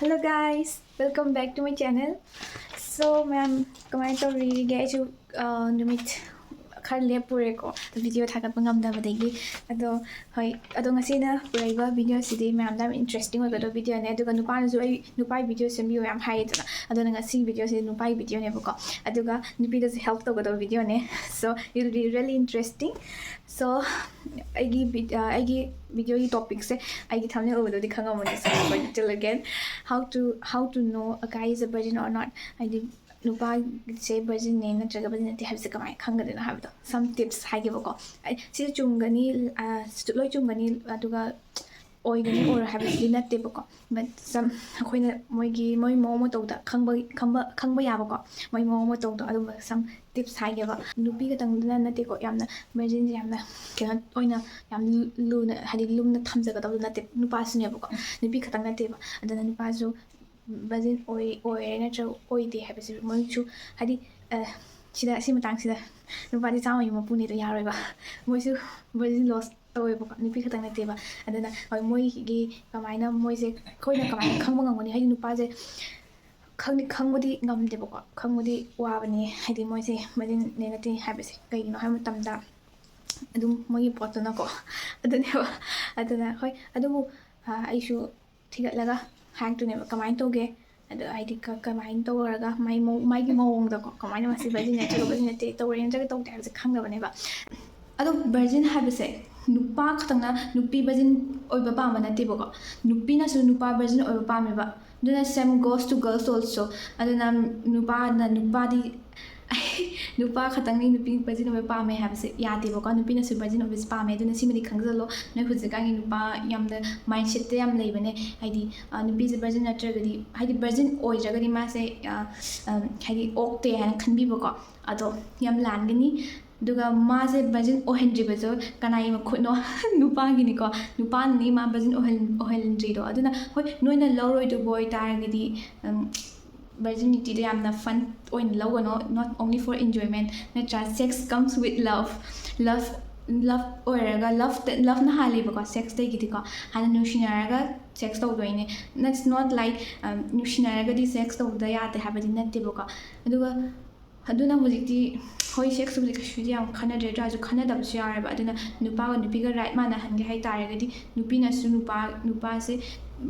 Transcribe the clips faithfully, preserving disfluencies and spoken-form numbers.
Hello guys, welcome back to my channel. So ꯃꯌꯥꯝ ꯀꯃꯥꯏꯅ ꯇꯧꯔꯤꯒꯦ? ꯑꯩꯁꯨ ꯑ, ꯅꯨꯃꯤꯠ ꯈꯔ ꯂꯦꯞꯄꯨꯔꯦꯀꯣ, ꯚꯤꯗꯤꯑꯣ ꯊꯥꯒꯠꯄ ꯉꯝꯗꯕꯗꯒꯤ꯫ ꯑꯗꯣ ꯍꯣꯏ, ꯑꯗꯣ ꯉꯁꯤꯅ ꯄꯨꯔꯛꯏꯕ ꯚꯤꯗꯤꯑꯣꯁꯤꯗꯤ ꯃꯌꯥꯝꯗ ꯌꯥꯝ ꯏꯟꯇꯔꯦꯁꯇꯤꯡ ꯑꯣꯏꯒꯗꯕ ꯚꯤꯗꯤꯑꯣꯅꯦ꯫ ꯑꯗꯨꯒ ꯅꯨꯄꯥꯅꯁꯨ ꯑꯩ ꯅꯨꯄꯥꯒꯤ ꯚꯤꯗꯤꯑꯣ ꯁꯦꯝꯕꯤꯌꯨ ꯌꯥꯝ ꯍꯥꯏꯌꯦꯗꯅ, ꯑꯗꯨꯅ ꯉꯁꯤꯒꯤ ꯚꯤꯗꯤꯑꯣꯁꯤꯗꯤ ꯅꯨꯄꯥꯒꯤ ꯚꯤꯗꯤꯑꯣꯅꯦꯕꯀꯣ꯫ ꯑꯗꯨꯒ ꯅꯨꯄꯤꯗꯁꯨ ꯍꯦꯜꯞ ꯇꯧꯒꯗꯕ ꯚꯤꯗꯤꯑꯣꯅꯦ꯫ So it will be really interesting. So ꯑꯩꯒꯤ ꯚꯤ- ꯑ, ꯑꯩꯒꯤ ꯚꯤꯗꯤꯑꯣꯒꯤ ꯇꯣꯄꯤꯛꯁꯦ ꯑꯩꯒꯤ ꯊꯝꯅꯦꯜ ꯎꯕꯗꯗꯤ ꯈꯪꯉꯝꯃꯅꯤ꯫ So till again, how to how to know a guy is a virgin or not? ꯍꯥꯏꯗꯤ ꯅꯨꯄꯥꯁꯦ ꯚꯔꯖꯤꯟꯅꯦ ꯅꯠꯇ꯭ꯔꯒ ꯚꯔꯖꯤꯟ ꯅꯠꯇꯦ ꯍꯥꯏꯕꯁꯦ ꯀꯃꯥꯏꯅ ꯈꯪꯒꯗꯣꯏꯅꯣ ꯍꯥꯏꯕꯗꯣ, ꯁꯝ ꯇꯤꯞꯁ ꯍꯥꯏꯒꯦꯕꯀꯣ꯫ ꯑꯩ ꯁꯤꯁꯦ ꯆꯨꯝꯒꯅꯤ, ꯑ, ꯂꯣꯏ ꯆꯨꯝꯒꯅꯤ, ꯑꯗꯨꯒ ꯑꯣꯏꯒꯅꯤ ꯑꯣꯏꯔꯣꯏ ꯍꯥꯏꯕꯁꯤꯗꯤ ꯅꯠꯇꯦꯕꯀꯣ꯫ But some ꯑꯩꯈꯣꯏꯅ ꯃꯣꯏꯒꯤ ꯃꯣꯏ ꯃꯑꯣꯡ ꯃꯇꯧꯗ ꯈꯪꯕ ꯈꯪꯕ ꯈꯪꯕ ꯌꯥꯕꯀꯣ, ꯃꯣꯏ ꯃꯑꯣꯡ ꯃꯇꯧꯗꯣ ꯑꯗꯨꯝꯕ ꯁꯝ ꯇꯤꯞꯁ ꯍꯥꯏꯒꯦꯕ꯫ ꯅꯨꯄꯤ ꯈꯛꯇꯪꯗꯅ ꯅꯠꯇꯦꯀꯣ, ꯌꯥꯝꯅ ꯚꯔꯖꯤꯟꯁꯦ ꯌꯥꯝꯅ ꯀꯩꯅꯣ ꯑꯣꯏꯅ ꯌꯥꯝ ꯂꯨꯅ ꯍꯥꯏꯗꯤ ꯂꯨꯝꯅ ꯊꯝꯖꯒꯗꯕꯗꯣ ꯅꯠꯇꯦ, ꯅꯨꯄꯥꯁꯨꯅꯦꯕꯀꯣ꯫ ꯅꯨꯄꯤ ꯈꯛꯇꯪ ꯅꯠꯇꯦꯕ꯫ ꯑꯗꯨꯅ ꯅꯨꯄꯥꯁꯨ ꯚꯔꯖꯤꯟ ꯑꯣꯏ ꯑꯣꯏꯔꯦ ꯅꯠꯇ꯭ꯔꯒ ꯑꯣꯏꯗꯦ ꯍꯥꯏꯕꯁꯤ ꯃꯣꯏꯁꯨ ꯍꯥꯏꯗꯤ, ꯑ, ꯁꯤꯗ ꯁꯤ ꯃꯇꯥꯡꯁꯤꯗ ꯅꯨꯄꯥꯗꯤ ꯆꯥꯝꯃꯒꯤ ꯃꯄꯨꯅꯤꯗꯣ ꯌꯥꯔꯣꯏꯕ꯫ ꯃꯣꯏꯁꯨ ꯚꯔꯖꯤꯟ ꯂꯣꯁ ꯇꯧꯋꯦꯕꯀꯣ, ꯅꯨꯄꯤ ꯈꯛꯇꯪ ꯅꯠꯇꯦꯕ꯫ ꯑꯗꯨꯅ ꯍꯣꯏ, ꯃꯣꯏꯒꯤ ꯀꯃꯥꯏꯅ ꯃꯣꯏꯁꯦ ꯑꯩꯈꯣꯏꯅ ꯀꯃꯥꯏꯅ ꯈꯪꯕ ꯉꯝꯒꯅꯤ? ꯍꯥꯏꯗꯤ ꯅꯨꯄꯥꯁꯦ ꯈꯪꯗꯤ ꯈꯪꯕꯗꯤ ꯉꯝꯗꯦꯕꯀꯣ, ꯈꯪꯕꯗꯤ ꯋꯥꯕꯅꯤ꯫ ꯍꯥꯏꯗꯤ ꯃꯣꯏꯁꯦ ꯚꯔꯖꯤꯟꯅꯦ ꯅꯠꯇꯦ ꯍꯥꯏꯕꯁꯦ ꯀꯩꯒꯤꯅꯣ ꯍꯥꯏꯕ ꯃꯇꯝꯗ ꯑꯗꯨꯝ ꯃꯣꯏꯒꯤ ꯄꯣꯠꯇꯨꯅꯀꯣ꯫ ꯑꯗꯨꯅꯦꯕ꯫ ꯑꯗꯨꯅ ꯍꯣꯏ, ꯑꯗꯨꯕꯨ, ꯑ, ꯑꯩꯁꯨ ꯊꯤꯒꯠꯂꯒ ꯍꯥꯏꯔꯛꯇꯣꯏꯅꯦꯕ ꯀꯃꯥꯏꯅ ꯇꯧꯒꯦ, ꯑꯗꯣ ꯍꯥꯏꯗꯤ ꯀ- ꯀꯃꯥꯏꯅ ꯇꯧꯔꯒ ꯃꯥꯏ ꯃꯑꯣꯡ- ꯃꯥꯏꯒꯤ ꯃꯑꯣꯡꯗꯀꯣ, ꯀꯃꯥꯏꯅ ꯃꯁꯤ ꯚꯔꯖꯤꯟ ꯅꯠꯇ꯭ꯔꯒ ꯚꯔꯖꯤꯟ ꯅꯠꯇꯦ, ꯇꯧꯔꯦ ꯅꯠꯇ꯭ꯔꯒ ꯇꯧꯗꯦ ꯍꯥꯏꯕꯁꯦ ꯈꯪꯗꯕꯅꯦꯕ꯫ ꯑꯗꯣ ꯚꯔꯖꯤꯟ ꯍꯥꯏꯕꯁꯦ ꯅꯨꯄꯥ ꯈꯛꯇꯪꯅ ꯅꯨꯄꯤ ꯚꯔꯖꯤꯟ ꯑꯣꯏꯕ ꯄꯥꯝꯕ ꯅꯠꯇꯦꯕꯀꯣ, ꯅꯨꯄꯤꯅꯁꯨ ꯅꯨꯄꯥ ꯚꯔꯖꯤꯟ ꯑꯣꯏꯕ ꯄꯥꯝꯃꯦꯕ꯫ ꯑꯗꯨꯅ same goes to girls also. ꯑꯗꯨꯅ ꯅꯨꯄꯥꯅ ꯅꯨꯄꯥꯗꯤ ꯅꯨꯄꯥ ꯈꯛꯇꯪꯅꯤ ꯅꯨꯄꯤ ꯚꯔꯖꯤꯟ ꯑꯣꯏꯕ ꯄꯥꯝꯃꯦ ꯍꯥꯏꯕꯁꯦ ꯌꯥꯗꯦꯕꯀꯣ꯫ ꯅꯨꯄꯤꯅꯁꯨ ꯚꯔꯖꯤꯟ ꯑꯣꯏꯕꯁꯦ ꯄꯥꯝꯃꯦ꯫ ꯑꯗꯨꯅ ꯁꯤꯃꯗꯤ ꯈꯪꯖꯜꯂꯣ꯫ ꯅꯣꯏ ꯍꯧꯖꯤꯛꯀꯥꯟꯒꯤ ꯅꯨꯄꯥ ꯌꯥꯝꯅ ꯃꯥꯏꯟꯁꯦꯠꯇ ꯌꯥꯝ ꯂꯩꯕꯅꯦ, ꯍꯥꯏꯗꯤ, ꯑ, ꯅꯨꯄꯤꯁꯦ ꯚꯔꯖꯤꯟ ꯅꯠꯇ꯭ꯔꯒꯗꯤ, ꯍꯥꯏꯗꯤ ꯚꯔꯖꯤꯟ ꯑꯣꯏꯗ꯭ꯔꯒꯗꯤ ꯃꯥꯁꯦ, ꯑ, ꯑ, ꯍꯥꯏꯗꯤ ꯑꯣꯛꯇꯦ ꯍꯥꯏꯅ ꯈꯟꯕꯤꯕꯀꯣ꯫ ꯑꯗꯣ ꯌꯥꯝ ꯂꯥꯟꯒꯅꯤ꯫ ꯑꯗꯨꯒ ꯃꯥꯁꯦ ꯚꯔꯖꯤꯟ ꯑꯣꯏꯍꯟꯗ꯭ꯔꯤꯕꯁꯨ ꯀꯅꯥꯒꯤ ꯃꯈꯨꯠꯅꯣ? ꯅꯨꯄꯥꯒꯤꯅꯤꯀꯣ꯫ ꯅꯨꯄꯥꯅꯅꯤ ꯃꯥ ꯚꯔꯖꯤꯟ ꯑꯣꯏꯍꯟ ꯑꯣꯏꯍꯟꯗ꯭ꯔꯤꯗꯣ꯫ ꯑꯗꯨꯅ ꯍꯣꯏ, ꯅꯣꯏꯅ ꯂꯧꯔꯣꯏꯗꯕ ꯑꯣꯏꯇꯥꯔꯒꯗꯤ, ꯎꯝ, ꯚꯔꯖꯤꯅꯤꯇꯤꯗꯣ ꯌꯥꯝꯅ ꯐꯟ ꯑꯣꯏꯅ ꯂꯧꯒꯅꯣ, not only for enjoyment, ꯅꯠꯇ꯭ꯔꯥ? Sex comes with love, love ꯂꯞ ꯑꯣꯏꯔꯒ ꯂꯞ ꯂꯞꯅ ꯍꯥꯜꯂꯦꯕꯀꯣ ꯁꯦꯛꯁꯇꯒꯤꯗꯤꯀꯣ꯫ ꯍꯥꯟꯅ ꯅꯨꯡꯁꯤꯅꯔꯒ ꯁꯦꯛꯁ ꯇꯧꯗꯣꯏꯅꯦ꯫ It's not like ꯅꯨꯡꯁꯤꯅꯔꯒꯗꯤ ꯁꯦꯛꯁ ꯇꯧꯗ ꯌꯥꯗꯦ ꯍꯥꯏꯕꯗꯤ ꯅꯠꯇꯦꯕꯀꯣ꯫ ꯑꯗꯨꯒ ꯑꯗꯨꯅ ꯍꯧꯖꯤꯛꯇꯤ ꯍꯣꯏ ꯁꯦꯛꯁꯇꯨꯕꯨꯗꯤ ꯀꯩꯁꯨꯗꯤ ꯌꯥꯝ ꯈꯟꯅꯗ꯭ꯔꯦ, ꯑꯗꯨ ꯑꯣꯏꯔꯁꯨ ꯈꯟꯅꯗꯕꯁꯨ ꯌꯥꯎꯔꯦꯕ꯫ ꯑꯗꯨꯅ ꯅꯨꯄꯥꯒ ꯅꯨꯄꯤꯒ ꯔꯥꯏꯠ ꯃꯥꯟꯅꯍꯟꯒꯦ ꯍꯥꯏ ꯇꯥꯔꯒꯗꯤ ꯅꯨꯄꯤꯅꯁꯨ ꯅꯨꯄꯥ ꯅꯨꯄꯥꯁꯦ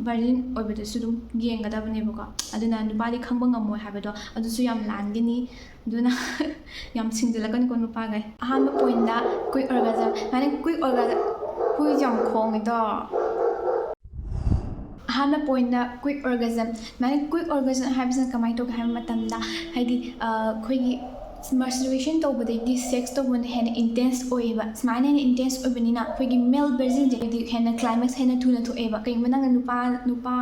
ꯚꯔꯖꯤꯟ ꯑꯣꯏꯕꯗꯁꯨ ꯑꯗꯨꯝ ꯌꯦꯡꯒꯗꯕꯅꯦꯕꯀꯣ꯫ ꯑꯗꯨꯅ ꯅꯨꯄꯥꯗꯤ ꯈꯪꯕ ꯉꯝꯃꯣꯏ ꯍꯥꯏꯕꯗꯣ ꯑꯗꯨꯁꯨ ꯌꯥꯝ ꯂꯥꯟꯒꯅꯤ꯫ ꯑꯗꯨꯅ ꯌꯥꯝ ꯁꯤꯡꯖꯤꯜꯂꯛꯀꯅꯤꯀꯣ ꯅꯨꯄꯥꯈꯩ꯫ ꯑꯍꯥꯟꯕ ꯄꯣꯏꯟꯗ quick orgasm ꯍꯥꯏꯅ quick orgasm ꯍꯨꯏꯁꯦ ꯌꯥꯝ ꯈꯣꯡꯉꯤꯗꯣ꯫ ꯑꯍꯥꯟꯕ ꯄꯣꯏꯟꯗ quick orgasm ꯁꯨꯃꯥꯏꯅ quick orgasm ꯍꯥꯏꯕꯁꯤꯅ ꯀꯃꯥꯏꯅ ꯇꯧꯒꯦ ꯍꯥꯏꯕ ꯃꯇꯝꯗ ꯍꯥꯏꯗꯤ ꯑꯩꯈꯣꯏꯒꯤ ꯃꯁꯇꯔꯕꯦꯁꯟ ꯇꯧꯕꯗꯒꯤꯗꯤ ꯁꯦꯛꯁ ꯇꯧꯕꯅ ꯍꯦꯟꯅ ꯏꯟꯇꯦꯟꯁ ꯑꯣꯏꯌꯦꯕ꯫ ꯁꯨꯃꯥꯏꯅ ꯍꯦꯟꯅ ꯏꯟꯇꯦꯟꯁ ꯑꯣꯏꯕꯅꯤꯅ ꯑꯩꯈꯣꯏꯒꯤ ꯃꯦꯜ ꯚꯔꯖꯤꯟꯁꯦ ꯍꯥꯏꯗꯤ ꯍꯦꯟꯅ ꯀ꯭ꯂꯥꯏꯃꯦꯛꯁ ꯍꯦꯟꯅ ꯊꯨꯅ ꯊꯣꯛꯑꯦꯕ꯫ ꯀꯩꯒꯨꯝꯕ ꯅꯪꯅ ꯅꯨꯄꯥ ꯅꯨꯄꯥ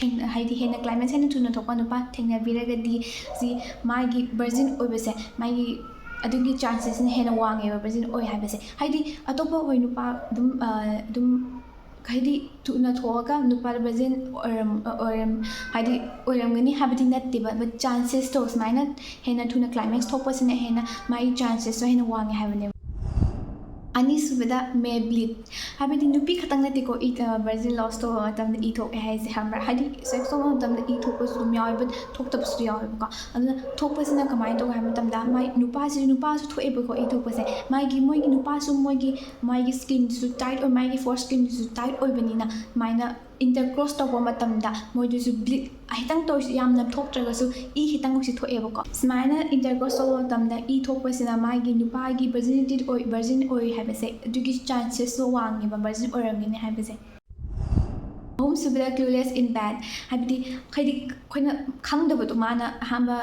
ꯊꯦꯡꯅ ꯍꯥꯏꯗꯤ ꯍꯦꯟꯅ ꯀ꯭ꯂꯥꯏꯃꯦꯛꯁ ꯍꯦꯟꯅ ꯊꯨꯅ ꯊꯣꯛꯄ ꯅꯨꯄꯥ ꯊꯦꯡꯅꯕꯤꯔꯒꯗꯤ ꯁꯤ ꯃꯥꯒꯤ ꯚꯔꯖꯤꯟ ꯑꯣꯏꯕꯁꯦ ꯃꯥꯒꯤ ꯑꯗꯨꯒꯤ ꯆꯥꯟꯁꯦꯁꯅ ꯍꯦꯟꯅ ꯋꯥꯡꯉꯦꯕ ꯚꯔꯖꯤꯟ ꯑꯣꯏ ꯍꯥꯏꯕꯁꯦ꯫ ꯍꯥꯏꯗꯤ ꯑꯇꯣꯞꯄ ꯍꯣꯏ ꯅꯨꯄꯥ ꯑꯗꯨꯝ ꯑꯗꯨꯝ ꯍꯥꯏꯗꯤ ꯊꯨꯅ ꯊꯣꯛꯑꯒ ꯅꯨꯄꯥ ꯚꯔꯖꯤꯟ ꯑꯣꯏꯔꯝ ꯑꯣꯏꯔꯝ ꯍꯥꯏꯗꯤ ꯑꯣꯏꯔꯝꯒꯅꯤ ꯍꯥꯏꯕꯗꯤ ꯅꯠꯇꯦꯕ꯫ But ꯆꯥꯟꯁꯦꯁꯇꯣ ꯁꯨꯃꯥꯏꯅ ꯍꯦꯟꯅ ꯊꯨꯅ ꯀ꯭ꯂꯥꯏꯃꯦꯛꯁ ꯊꯣꯛꯄꯁꯤꯅ ꯍꯦꯟꯅ ꯃꯥꯒꯤ ꯆꯥꯟꯁꯦꯁꯇꯣ ꯍꯦꯟꯅ ꯋꯥꯡꯉꯦ ꯍꯥꯏꯕꯅꯦꯕ꯫ ꯑꯅꯤꯁꯨꯕꯗ may bleed ꯍꯥꯏꯕꯗꯤ ꯅꯨꯄꯤ ꯈꯛꯇꯪ ꯅꯠꯇꯦꯀꯣ ꯏ ꯚꯔꯖꯤꯟ ꯂꯣꯁ ꯇꯧꯕ ꯃꯇꯝꯗ ꯏ ꯊꯣꯛꯑꯦ ꯍꯥꯏꯁꯦ ꯈꯪꯕ꯭ꯔꯥ? ꯍꯥꯏꯗꯤ ꯁꯦꯛꯁ ꯇꯧꯕ ꯃꯇꯝꯗ ꯏ ꯊꯣꯛꯄꯁꯨ ꯑꯗꯨꯝ ꯌꯥꯎꯋꯦ, but ꯊꯣꯛꯇꯕꯁꯨ ꯌꯥꯎꯋꯦꯕꯀꯣ꯫ ꯑꯗꯨꯅ ꯊꯣꯛꯄꯁꯤꯅ ꯀꯃꯥꯏꯅ ꯇꯧꯒꯦ ꯍꯥꯏꯕ ꯃꯇꯝꯗ ꯃꯥꯏ ꯅꯨꯄꯥꯁꯤ ꯅꯨꯄꯥꯁꯨ ꯊꯣꯛꯑꯦꯕꯀꯣ ꯏ ꯊꯣꯛꯄꯁꯦ꯫ ꯃꯥꯒꯤ ꯃꯣꯏꯒꯤ ꯅꯨꯄꯥꯁꯨ ꯃꯣꯏꯒꯤ ꯃꯥꯒꯤ ꯁ꯭ꯀꯤꯟꯁꯨ ꯇꯥꯏꯠ ꯑꯣꯏ ꯃꯥꯒꯤ ꯐꯣꯔ ꯁ꯭ꯀꯤꯟꯁꯨ ꯇꯥꯏꯠ ꯑꯣꯏꯕꯅꯤꯅ ꯁꯨꯃꯥꯏꯅ ꯏꯟꯇꯔꯀ꯭ꯔꯣꯁ ꯇꯧꯕ ꯃꯇꯝꯗ ꯃꯣꯏꯗꯁꯨ ꯕ꯭ꯂꯤꯠ ꯈꯤꯇꯪ ꯇꯧꯔꯁꯨ ꯌꯥꯝꯅ ꯊꯣꯛꯇ꯭ꯔꯒꯁꯨ ꯏ ꯈꯤꯇꯪ ꯑꯣꯏꯁꯨ ꯊꯣꯛꯑꯦꯕꯀꯣ꯫ ꯁꯨꯃꯥꯏꯅ ꯏꯟꯇꯔꯀ꯭ꯔꯣꯁ ꯇꯧꯕ ꯃꯇꯝꯗ ꯏ ꯊꯣꯛꯄꯁꯤꯅ ꯃꯥꯒꯤ ꯅꯨꯄꯥꯒꯤ ꯚꯔꯖꯤꯅꯤꯇꯤ ꯑꯣꯏ ꯚꯔꯖꯤꯟ ꯑꯣꯏ ꯍꯥꯏꯕꯁꯦ ꯑꯗꯨꯒꯤ ꯆꯥꯟꯁꯦꯁꯁꯨ ꯋꯥꯡꯉꯦꯕ ꯚꯔꯖꯤꯟ ꯑꯣꯏꯔꯝꯒꯅꯤ ꯍꯥꯏꯕꯁꯦ꯫ ꯑꯍꯨꯝꯁꯨꯕꯗ clueless in bed ꯍꯥꯏꯕꯗꯤ ꯍꯥꯏꯗꯤ ꯑꯩꯈꯣꯏꯅ ꯈꯪꯗꯕꯗꯣ ꯃꯥꯅ ꯑꯍꯥꯟꯕ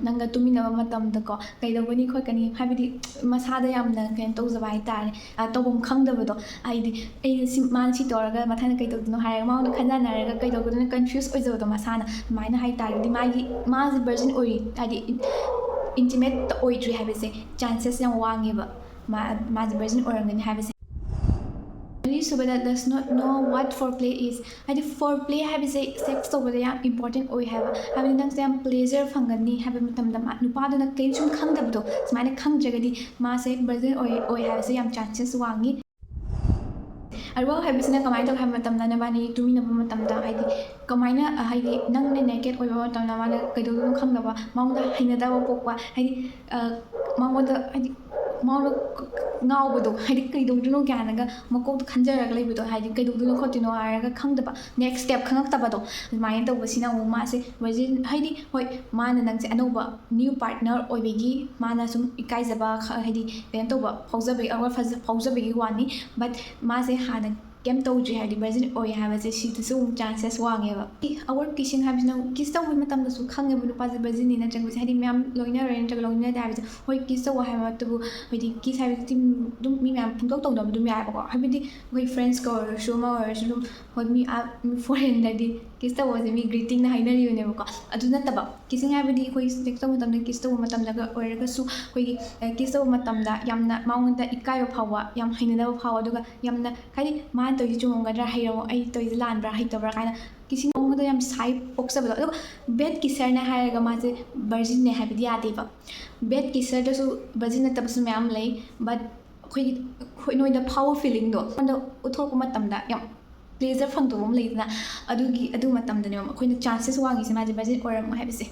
ꯅꯪꯒ ꯇꯨꯃꯤꯟꯅꯕ ꯃꯇꯝꯗꯀꯣ ꯀꯩꯗꯧꯒꯅꯤ ꯈꯣꯠꯀꯅꯤ ꯍꯥꯏꯕꯗꯤ ꯃꯁꯥꯗ ꯌꯥꯝꯅ ꯀꯩꯅꯣ ꯇꯧꯖꯕ ꯍꯥꯏꯇꯥꯔꯦ꯫ ꯇꯧꯐꯝ ꯈꯪꯗꯕꯗꯣ ꯍꯥꯏꯗꯤ ꯑꯩꯅ ꯁꯤ ꯃꯥꯅ ꯁꯤ ꯇꯧꯔꯒ ꯃꯊꯪꯗ ꯀꯩ ꯇꯧꯗꯣꯏꯅꯣ ꯍꯥꯏꯔꯒ ꯃꯉꯣꯟꯗ ꯈꯟꯖꯅꯔꯒ ꯀꯩ ꯇꯧꯒꯗꯣꯏꯅꯣ ꯀꯟꯐ꯭ꯌꯨꯁ ꯑꯣꯏꯖꯕꯗꯣ ꯃꯁꯥꯅ ꯑꯗꯨꯃꯥꯏꯅ ꯍꯥꯏꯇꯥꯔꯒꯗꯤ ꯃꯥꯒꯤ ꯃꯥꯁꯦ ꯚꯔꯖꯤꯟ ꯑꯣꯏꯔꯤ ꯍꯥꯏꯗꯤ ꯏꯟꯇꯤꯃꯦꯠ ꯑꯣꯏꯗ꯭ꯔꯤ ꯍꯥꯏꯕꯁꯦ ꯆꯥꯟꯁꯦꯁ ꯌꯥꯝ ꯋꯥꯡꯉꯦꯕ꯫ ꯃꯥꯁꯦ ꯚꯔꯖꯤꯟ ꯑꯣꯏꯔꯝꯒꯅꯤ ꯍꯥꯏꯕꯁꯦ꯫ ꯑꯅꯤꯁꯨꯕꯗ, does not know what foreplay is. ꯍꯥꯏꯗꯤ foreplay ꯍꯥꯏꯕꯁꯦ ꯁꯦꯛꯁ ꯇꯧꯕꯗ ꯌꯥꯝ ꯏꯝꯄꯣꯔꯇꯦꯟ ꯑꯣꯏ ꯍꯥꯏꯕ꯫ ꯍꯥꯏꯕꯗꯤ ꯅꯪꯁꯦ ꯌꯥꯝ ꯄ꯭ꯂꯦꯖꯔ ꯐꯪꯒꯅꯤ ꯍꯥꯏꯕ ꯃꯇꯝꯗ ꯃꯥ, ꯅꯨꯄꯥꯗꯨꯅ ꯀꯔꯤꯝ ꯁꯨꯝ ꯈꯪꯗꯕꯗꯣ, ꯁꯨꯃꯥꯏꯅ ꯈꯪꯗ꯭ꯔꯒꯗꯤ ꯃꯥꯁꯦ ꯚꯔꯖꯤꯟ ꯑꯣꯏ ꯑꯣꯏ ꯍꯥꯏꯕꯁꯦ ꯌꯥꯝ ꯆꯥꯟꯁꯦꯁ ꯋꯥꯡꯉꯤ꯫ ꯑꯔꯨꯕ ꯍꯥꯏꯕꯁꯤꯅ ꯀꯃꯥꯏꯅ ꯇꯧꯒꯦ ꯍꯥꯏꯕ ꯃꯇꯝꯗ, ꯅꯕꯥꯅꯤ ꯇꯨꯃꯤꯟꯅꯕ ꯃꯇꯝꯗ, ꯍꯥꯏꯗꯤ ꯀꯃꯥꯏꯅ, ꯍꯥꯏꯗꯤ ꯅꯪꯅ ꯅꯦꯀꯦꯠ ꯑꯣꯏꯕ ꯃꯇꯝꯗ ꯃꯥꯅ ꯀꯩꯗꯧꯗꯣꯏꯅꯣ ꯈꯪꯗꯕ, ꯃꯉꯣꯟꯗ ꯍꯩꯅꯗꯕ ꯄꯣꯛꯄ, ꯍꯥꯏꯗꯤ ꯃꯉꯣꯟꯗ, ꯍꯥꯏꯗꯤ ꯃꯉꯣꯟꯗ ꯉꯥꯎꯕꯗꯣ, ꯍꯥꯏꯗꯤ ꯀꯩꯗꯧꯗꯣꯏꯅꯣ ꯒ꯭ꯌꯥꯟꯒ ꯃꯀꯣꯛꯇ ꯈꯟꯖꯔꯒ ꯂꯩꯕꯗꯣ, ꯍꯥꯏꯗꯤ ꯀꯩꯗꯧꯗꯣꯏꯅꯣ ꯈꯣꯠꯇꯣꯏꯅꯣ ꯍꯥꯏꯔꯒ ꯈꯪꯗꯕ, ꯅꯦꯛꯁ ꯁ꯭ꯇꯦꯞ ꯈꯪꯉꯛꯇꯕꯗꯣ, ꯑꯗꯨꯃꯥꯏꯅ ꯇꯧꯕꯁꯤꯅ ꯑꯃꯨꯛ ꯃꯥꯁꯦ ꯚꯔꯖꯤꯟ, ꯍꯥꯏꯗꯤ ꯍꯣꯏ, ꯃꯥꯅ ꯅꯪꯁꯦ ꯑꯅꯧꯕ ꯅ꯭ꯌꯨ ꯄꯥꯔꯠꯅꯔ ꯑꯣꯏꯕꯒꯤ ꯃꯥꯅ ꯁꯨꯝ ꯏꯀꯥꯏꯖꯕ, ꯈ-, ꯍꯥꯏꯗꯤ ꯀꯩꯅꯣ ꯇꯧꯕ ꯐꯥꯎꯖꯕꯒꯤ, ꯑꯋꯥꯔ ꯐꯖ-, ꯐꯥꯎꯖꯕꯒꯤ ꯋꯥꯅꯤ꯫ But ꯃꯥꯁꯦ ꯍꯥꯟꯅ ꯀꯩꯝ ꯇꯧꯗ꯭ꯔꯤ, ꯍꯥꯏꯗꯤ ꯚꯔꯖꯤꯟ ꯑꯣꯏ ꯍꯥꯏꯕꯁꯦ ꯁꯤꯗꯁꯨ ꯑꯃꯨꯛ ꯆꯥꯟꯁꯦꯁ ꯋꯥꯡꯉꯦꯕ꯫ ꯑꯋꯥꯔ ꯀꯤꯁꯤꯡ ꯍꯥꯏꯕꯁꯤꯅ ꯀꯤꯁ ꯇꯧꯕ ꯃꯇꯝꯗꯁꯨ ꯈꯪꯉꯦꯕ ꯅꯨꯄꯥꯁꯦ ꯚꯔꯖꯤꯟꯅꯤ ꯅꯠꯇ꯭ꯔꯒ ꯚꯔꯖꯤꯟ, ꯍꯥꯏꯗꯤ ꯃꯌꯥꯝ ꯂꯣꯏꯅꯔꯦ ꯅꯠꯇ꯭ꯔꯒ ꯂꯣꯏꯅꯗꯦ ꯍꯥꯏꯕꯁꯦ꯫ ꯍꯣꯏ, ꯀꯤꯁ ꯇꯧꯕ ꯍꯥꯏꯕ ꯃꯛꯇꯕꯨ, ꯍꯥꯏꯗꯤ ꯀꯤꯁ ꯍꯥꯏꯕꯁꯤꯗꯤ ꯑꯗꯨꯝ ꯃꯤ ꯃꯌꯥꯝ ꯄꯨꯡꯇꯧ ꯇꯧꯅꯕ ꯑꯗꯨꯝ ꯌꯥꯏꯕꯀꯣ꯫ ꯍꯥꯏꯕꯗꯤ ꯑꯩꯈꯣꯏ ꯐ꯭ꯔꯦꯟꯁꯀ ꯑꯣꯏꯔꯁꯨ ꯑꯃ ꯑꯣꯏꯔꯁꯨ ꯑꯗꯨꯝ, ꯍꯣꯏ, ꯃꯤ ꯑꯥ, ꯃꯤ ꯐꯣꯔꯦꯟꯗꯗꯤ ꯀꯤꯁ ꯇꯧꯕꯁꯦ ꯃꯤ ꯒ꯭ꯔꯤꯇꯤꯡꯅ ꯍꯥꯏꯅꯔꯤꯕꯅꯦꯕꯀꯣ꯫ ꯑꯗꯨ ꯅꯠꯇꯕ, ꯀꯤꯁꯤꯡ ꯍꯥꯏꯕꯗꯤ ꯑꯩꯈꯣꯏ ꯁꯦꯛꯁ ꯇꯧꯕ ꯃꯇꯝꯗ, ꯀꯤꯁ ꯇꯧꯕ ꯃꯇꯝꯗꯒ ꯑꯣꯏꯔꯒꯁꯨ ꯑꯩꯈꯣꯏꯒꯤ, ꯑ, ꯀꯤꯁ ꯇꯧꯕ ꯃꯇꯝꯗ ꯌꯥꯝꯅ ꯃꯉꯣꯟꯗ ꯏꯀꯥꯏꯕ ꯐꯥꯎꯕ, ꯌꯥꯝ ꯍꯩꯅꯗꯕ ꯐꯥꯎꯕ, ꯑꯗꯨꯒ ꯌꯥꯝꯅ, ꯍꯥꯏꯗꯤ ꯃꯥꯅ ꯇꯧꯔꯤꯁꯦ ꯆꯨꯝꯃꯝꯒꯗ꯭ꯔꯥ, ꯍꯩꯔꯝꯃꯣ-, ꯑꯩ ꯇꯧꯔꯤꯁꯦ ꯂꯥꯟꯕ꯭ꯔꯥ, ꯍꯩꯇꯕ꯭ꯔꯥ ꯀꯥꯏꯅ ꯀꯤꯁꯤꯡ ꯃꯉꯣꯟꯗ ꯌꯥꯝ ꯁꯥꯏ ꯄꯣꯛꯆꯕꯗꯣ꯫ ꯑꯗꯨꯒ ꯕꯦꯠ ꯀꯤꯁꯔꯅꯦ ꯍꯥꯏꯔꯒ ꯃꯥꯁꯦ ꯚꯔꯖꯤꯟꯅꯦ ꯍꯥꯏꯕꯗꯤ ꯌꯥꯗꯦꯕ꯫ ꯕꯦꯠ ꯀꯤꯁꯔꯗꯁꯨ ꯚꯔꯖꯤꯟ ꯅꯠꯇꯕꯁꯨ ꯃꯌꯥꯝ ꯂꯩ, but ꯑꯩꯈꯣꯏꯒꯤ, ꯑꯩꯈꯣꯏ ꯅꯣꯏꯗ ꯐꯥꯎꯕ ꯐꯤꯂꯤꯡꯗꯣ ꯑꯩꯉꯣꯟꯗ ꯎꯠꯊꯣꯔꯛꯄ ꯃꯇꯝꯗ ꯌꯥꯝ ꯄ꯭ꯂꯦꯖꯔ ꯐꯪꯗꯕ ꯑꯃ ꯂꯩꯗꯅ, ꯑꯗꯨꯒꯤ, ꯑꯗꯨ ꯃꯇꯝꯗꯅꯦꯕ ꯑꯩꯈꯣꯏꯅ ꯆꯥꯟꯁꯦꯁ ꯋꯥꯡꯉꯤꯁꯦ ꯃꯥꯁꯦ ꯚꯔꯖꯤꯟ ꯑꯣꯏꯔꯝꯃꯣ ꯍꯥꯏꯕꯁꯦ꯫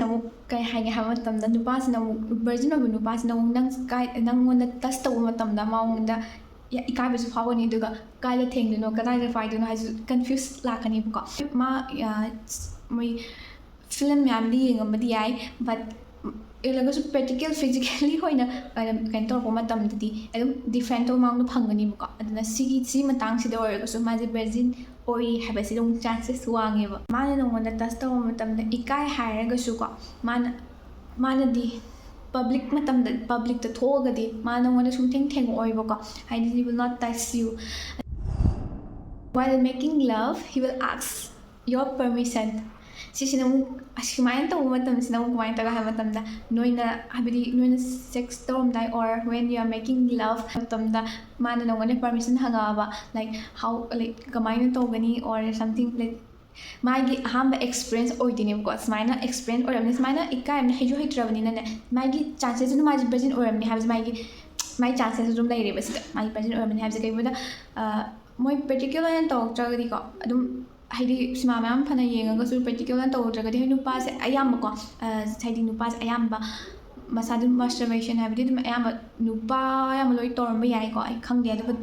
ꯑꯃꯨꯛ ꯀꯩ ꯍꯥꯏꯒꯦ ꯍꯥꯏꯕ ꯃꯇꯝꯗ, ꯅꯨꯄꯥꯁꯤꯅ ꯑꯃꯨꯛ, ꯚꯔꯖꯤꯟ ꯑꯣꯏꯕ ꯅꯨꯄꯥꯁꯤꯅ ꯑꯃꯨꯛ ꯅꯪ ꯀꯥꯏ-, ꯅꯪꯉꯣꯟꯗ ꯇꯁ ꯇꯧꯕ ꯃꯇꯝꯗ ꯃꯉꯣꯟꯗ ꯌꯥ-, ꯏꯀꯥꯏꯕꯁꯨ ꯐꯥꯎꯒꯅꯤ, ꯑꯗꯨꯒ ꯀꯥꯏꯗ ꯊꯦꯡꯗꯣꯏꯅꯣ, ꯀꯗꯥꯏꯗ ꯄꯥꯏꯗꯣꯏꯅꯣ ꯍꯥꯏꯁꯨ ꯀꯟꯐ꯭ꯌꯨꯁ ꯂꯥꯛꯀꯅꯤꯕꯀꯣ꯫ ꯃꯥ, ꯑ, ꯃꯣꯏ ꯐꯤꯂꯝ ꯃꯌꯥꯝꯗꯤ ꯌꯦꯡꯉꯝꯕꯗꯤ ꯌꯥꯏ, but ꯌꯦꯡꯂꯒꯁꯨ ꯄ꯭ꯔꯦꯛꯇꯤꯀꯦꯜ, ꯐꯤꯖꯤꯀꯦꯜꯂꯤ ꯑꯣꯏꯅ, ꯑ, ꯀꯩꯅꯣ ꯇꯧꯔꯛꯄ ꯃꯇꯝꯗꯗꯤ ꯑꯗꯨꯝ ꯗꯤꯐ꯭ꯔꯦꯟ ꯇꯧꯕ ꯃꯥꯡꯗꯣ ꯐꯪꯒꯅꯤꯕꯀꯣ꯫ ꯑꯗꯨꯅ ꯁꯤꯒꯤ, ꯁꯤ ꯃꯇꯥꯡꯁꯤꯗ ꯑꯣꯏꯔꯒꯁꯨ ꯃꯥꯁꯦ ꯚꯔꯖꯤꯟ ꯑꯣꯏ ꯍꯥꯏꯕꯁꯤꯗ ꯑꯃꯨꯛ ꯆꯥꯟꯁꯦꯁ ꯋꯥꯡꯉꯦꯕ꯫ ꯃꯥꯅ ꯅꯉꯣꯟꯗ ꯇꯁ ꯇꯧꯕ ꯃꯇꯝꯗ ꯏꯀꯥꯏ ꯍꯥꯏꯔꯒꯁꯨꯀꯣ, ꯃꯥꯅ, ꯃꯥꯅꯗꯤ ꯄꯕ꯭ꯂꯤꯛ ꯃꯇꯝꯗ, ꯄꯕ꯭ꯂꯤꯛꯇ ꯊꯣꯛꯑꯒꯗꯤ ꯃꯥ ꯅꯉꯣꯟꯗ ꯁꯨꯡꯊꯦꯡ ꯊꯦꯡꯉꯛꯑꯣꯏꯕꯀꯣ, ꯍꯥꯏꯗꯤ he will not touch you. While making love, he will ask your permission. ꯁꯤꯁꯤꯅ ꯑꯃꯨꯛ ꯑꯁꯨꯃꯥꯏꯅ ꯇꯧꯕ ꯃꯇꯝꯁꯤꯅ ꯑꯃꯨꯛ ꯀꯃꯥꯏꯅ ꯇꯧꯒꯦ ꯍꯥꯏꯕ ꯃꯇꯝꯗ, ꯅꯣꯏꯅ, ꯍꯥꯏꯕꯗꯤ ꯅꯣꯏꯅ sex ꯇꯧꯔꯝꯗꯥꯏ or when you are making love ꯃꯇꯝꯗ ꯃꯥꯅ ꯅꯉꯣꯟꯗ permission ꯍꯪꯉꯛꯑꯕ, like how, like ꯀꯃꯥꯏꯅ ꯇꯧꯒꯅꯤ or something, like ꯃꯥꯒꯤ ꯑꯍꯥꯟꯕ experience ꯑꯣꯏꯗꯣꯏꯅꯦꯕꯀꯣ꯫ ꯁꯨꯃꯥꯏꯅ experience ꯑꯣꯏꯔꯕꯅꯤ, ꯁꯨꯃꯥꯏꯅ ꯏꯀꯥꯏꯕꯅ ꯍꯩꯁꯨ ꯍꯩꯇ꯭ꯔꯕꯅꯤꯅꯅꯦ, ꯃꯥꯒꯤ chances ꯑꯗꯨꯝ, ꯃꯥꯁꯦ virgin ꯑꯣꯏꯔꯝꯅꯤ ꯍꯥꯏꯕꯁꯦ ꯃꯥꯒꯤ, ꯃꯥꯒꯤ chances ꯑꯗꯨꯝ ꯂꯩꯔꯦꯕ꯫ ꯁꯤꯗ ꯃꯥꯒꯤ virgin ꯑꯣꯏꯔꯝꯅꯤ ꯍꯥꯏꯕꯁꯦ ꯀꯩꯒꯤꯅꯣꯗ, ꯃꯣꯏ practical ꯑꯣꯏꯅ ꯇꯧꯔꯛꯇ꯭ꯔꯒꯗꯤꯀꯣ, ꯑꯗꯨꯝ ꯍꯥꯏꯗꯤ ꯁꯤꯃꯥ ꯃꯌꯥꯝ ꯐꯅ ꯌꯦꯡꯉꯒꯁꯨ practical ꯑꯣꯏꯅ ꯇꯧꯗ꯭ꯔꯒꯗꯤ, ꯍꯥꯏꯗꯤ ꯅꯨꯄꯥꯁꯦ ꯑꯌꯥꯝꯕꯀꯣ, ꯍꯥꯏꯗꯤ ꯅꯨꯄꯥꯁꯦ ꯑꯌꯥꯝꯕ ꯃꯁꯥ ꯑꯗꯨꯝ masturbation ꯍꯥꯏꯕꯗꯤ ꯑꯗꯨꯝ ꯑꯌꯥꯝꯕ ꯅꯨꯄꯥ ꯑꯌꯥꯝꯕ ꯂꯣꯏ ꯇꯧꯔꯝꯕ ꯌꯥꯏꯀꯣ꯫ ꯑꯩ ꯈꯪꯗꯦ, ꯑꯗꯨꯒ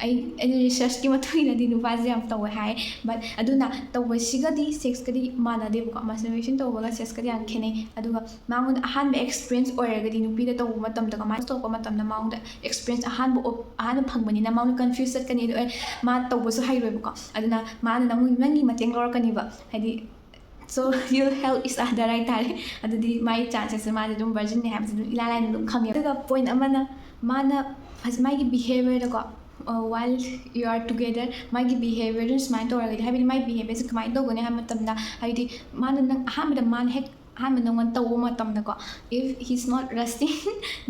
ꯑꯩ, ꯑꯩꯅ researchꯀꯤ ꯃꯇꯨꯡ ꯏꯟꯅꯗꯤ ꯅꯨꯄꯥꯁꯦ ꯌꯥꯝ ꯇꯧꯋꯦ ꯍꯥꯏ꯫ But ꯑꯗꯨꯅ ꯇꯧꯕꯁꯤꯒꯗꯤ sexꯀꯗꯤ ꯃꯥꯟꯅꯗꯦꯕꯀꯣ, masturbation ꯇꯧꯕꯒ sexꯀꯗꯤ ꯌꯥꯝ ꯈꯦꯠꯅꯩ꯫ ꯑꯗꯨꯒ ꯃꯉꯣꯟꯗ ꯑꯍꯥꯟꯕ experience ꯑꯣꯏꯔꯒꯗꯤ, ꯅꯨꯄꯤꯗ ꯇꯧꯕ ꯃꯇꯝꯗ, ꯀꯃꯥꯏꯅ ꯇꯧꯔꯛꯄ ꯃꯇꯝꯗ ꯃꯉꯣꯟꯗ experience ꯑꯍꯥꯟꯕ op-, ꯑꯍꯥꯟꯕ ꯐꯪꯕꯅꯤꯅ ꯃꯉꯣꯟꯗ confuse ꯆꯠꯀꯅꯤ꯫ ꯑꯗꯨ ꯑꯩ, ꯃꯥ ꯇꯧꯕꯁꯨ ꯍꯩꯔꯣꯏꯕꯀꯣ꯫ ꯑꯗꯨꯅ ꯃꯥꯅ ꯅꯪ, ꯅꯪꯒꯤ ꯃꯇꯦꯡ ꯂꯧꯔꯛꯀꯅꯤꯕ, ꯍꯥꯏꯗꯤ so you'll help each other ꯍꯥꯏꯇꯥꯔꯦ꯫ ꯑꯗꯨꯗꯤ ꯃꯥꯒꯤ chances ꯁꯦ, ꯃꯥꯁꯦ ꯑꯗꯨꯝ virginꯅꯦ ꯍꯥꯏꯕꯁꯦ ꯑꯗꯨꯝ ꯏꯂꯥꯏ ꯂꯥꯏꯅ ꯑꯗꯨꯝ ꯈꯪꯉꯦ꯫ ꯑꯗꯨꯒ point ꯑꯃꯅ ꯃꯥꯅ ꯐꯖ-, ꯃꯥꯒꯤ behaviourꯗꯀꯣ, while you are together ꯃꯥꯒꯤ behaviourꯗꯨꯅ ꯁꯨꯃꯥꯏꯅ ꯇꯧꯔꯒꯗꯤ, ꯍꯥꯏꯕꯗꯤ ꯃꯥꯒꯤ behaviourꯁꯦ ꯀꯃꯥꯏꯅ ꯇꯧꯒꯅꯤ ꯍꯥꯏꯕ ꯃꯇꯝꯗ, ꯍꯥꯏꯕꯗꯤ ꯃꯥꯅ ꯅꯪ ꯑꯍꯥꯟꯕꯗ, ꯃꯥꯅ ꯍꯦꯛ ꯑꯍꯥꯟꯕ ꯅꯪꯉꯣꯟꯗ ꯇꯧꯕ ꯃꯇꯝꯗꯀꯣ, if he's not resting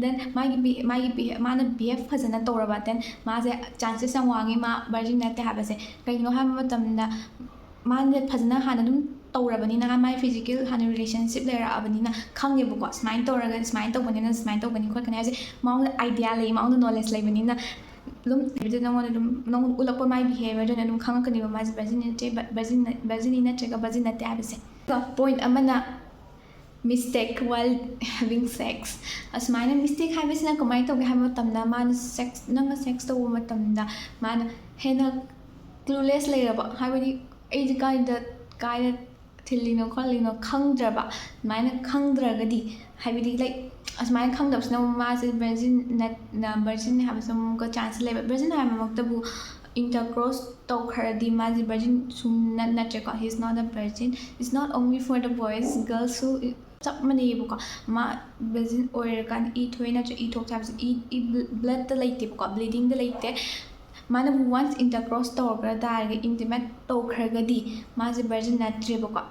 then ꯃꯥꯒꯤ be-, ꯃꯥꯒꯤ be-, ꯃꯥꯅ behave ꯐꯖꯅ ꯇꯧꯔꯕ, then ꯃꯥꯁꯦ chances ꯌꯥꯝ ꯋꯥꯡꯉꯤ ꯃꯥ virgin ꯅꯠꯇꯦ ꯍꯥꯏꯕꯁꯦ꯫ ꯀꯩꯒꯤꯅꯣ ꯍꯥꯏꯕ ꯃꯇꯝꯗ ꯃꯥꯅ ꯐꯖꯅ ꯍꯥꯟꯅ ꯑꯗꯨꯝ ꯇꯧꯔꯕꯅꯤꯅ, ꯃꯥꯏ physical ꯍꯥꯟꯅ relationship ꯂꯩꯔꯛꯑꯕꯅꯤꯅ ꯈꯪꯉꯦꯕꯀꯣ, ꯁꯨꯃꯥꯏꯅ ꯇꯧꯔꯒ ꯁꯨꯃꯥꯏꯅ ꯇꯧꯕꯅꯤꯅ ꯁꯨꯃꯥꯏꯅ ꯇꯧꯒꯅꯤ ꯈꯣꯠꯀꯅꯤ ꯍꯥꯏꯕꯁꯦ ꯃꯉꯣꯟꯗ idea ꯂꯩ, ꯃꯉꯣꯟꯗ knowledge ꯂꯩꯕꯅꯤꯅ ꯑꯗꯨꯝ ꯍꯥꯏꯕꯗꯤ ꯅꯉꯣꯟꯗ ꯑꯗꯨꯝ ꯅꯉꯣꯟꯗ ꯎꯠꯂꯛꯄ ꯃꯥꯏ behaviourꯗꯨꯅ ꯑꯗꯨꯝ ꯈꯪꯉꯛꯀꯅꯤꯕ ꯃꯥꯁꯦ virgin ꯅꯠꯇꯦ, virgin, virginꯅꯤ ꯅꯠꯇ꯭ꯔꯒ virgin ꯅꯠꯇꯦ ꯍꯥꯏꯕꯁꯦ꯫ ꯑꯗꯨꯒ point ꯑꯃꯅ mistake while having sex꯫ ꯑꯁꯨꯃꯥꯏꯅ mistake ꯍꯥꯏꯕꯁꯤꯅ ꯀꯃꯥꯏꯅ ꯇꯧꯒꯦ ꯍꯥꯏꯕ ꯃꯇꯝꯗ, ꯃꯥꯅ sex, ꯅꯪꯅ sex ꯇꯧꯕ ꯃꯇꯝꯗ ꯃꯥꯅ ꯍꯦꯟꯅ clueless ꯂꯩꯔꯕ, ꯍꯥꯏꯕꯗꯤ ꯑꯩꯁꯦ ꯀꯥꯏꯗ, ꯀꯥꯏꯗ ꯊꯤꯜꯂꯤꯅꯣ ꯈꯣꯠꯂꯤꯅꯣ ꯈꯪꯗ꯭ꯔꯕ, ꯑꯗꯨꯃꯥꯏꯅ ꯈꯪꯗ꯭ꯔꯒꯗꯤ, ꯍꯥꯏꯕꯗꯤ like ꯑꯁꯨꯃꯥꯏꯅ ꯈꯪꯗꯕꯁꯤꯅ ꯑꯃꯨꯛ ꯃꯥꯁꯦ virgin ꯅꯠ-, ꯅ-, virginꯅꯦ ꯍꯥꯏꯕꯁꯨ ꯑꯃꯨꯛꯀ chance ꯂꯩꯕ꯫ Virgin ꯍꯥꯏꯕꯃꯛꯇꯕꯨ intercourse ꯇꯧꯈ꯭ꯔꯗꯤ ꯃꯥꯁꯦ virgin ꯁꯨꯡꯅꯠ ꯅꯠꯇ꯭ꯔꯦꯀꯣ꯫ He is not a virgin, it's not only for the boys, girlsꯁꯨ ꯆꯞ ꯃꯥꯟꯅꯩꯌꯦꯕꯀꯣ꯫ ꯃꯥ virgin ꯑꯣꯏꯔꯀꯥꯟꯗ ꯏ ꯊꯣꯛꯑꯦ ꯅꯠꯇ꯭ꯔ ꯏ ꯊꯣꯛꯇꯦ ꯍꯥꯏꯕꯁꯦ ꯏ, ꯏ bloodꯇ ꯂꯩꯇꯦꯕꯀꯣ, bleedingꯗ ꯂꯩꯇꯦ꯫ ꯃꯥꯅꯕꯨ once intercourse ꯇꯧꯔꯒ ꯇꯥꯔꯒ, intimate ꯇꯧꯈ꯭ꯔꯒꯗꯤ ꯃꯥꯁꯦ virgin ꯅꯠꯇ꯭ꯔꯦꯕꯀꯣ꯫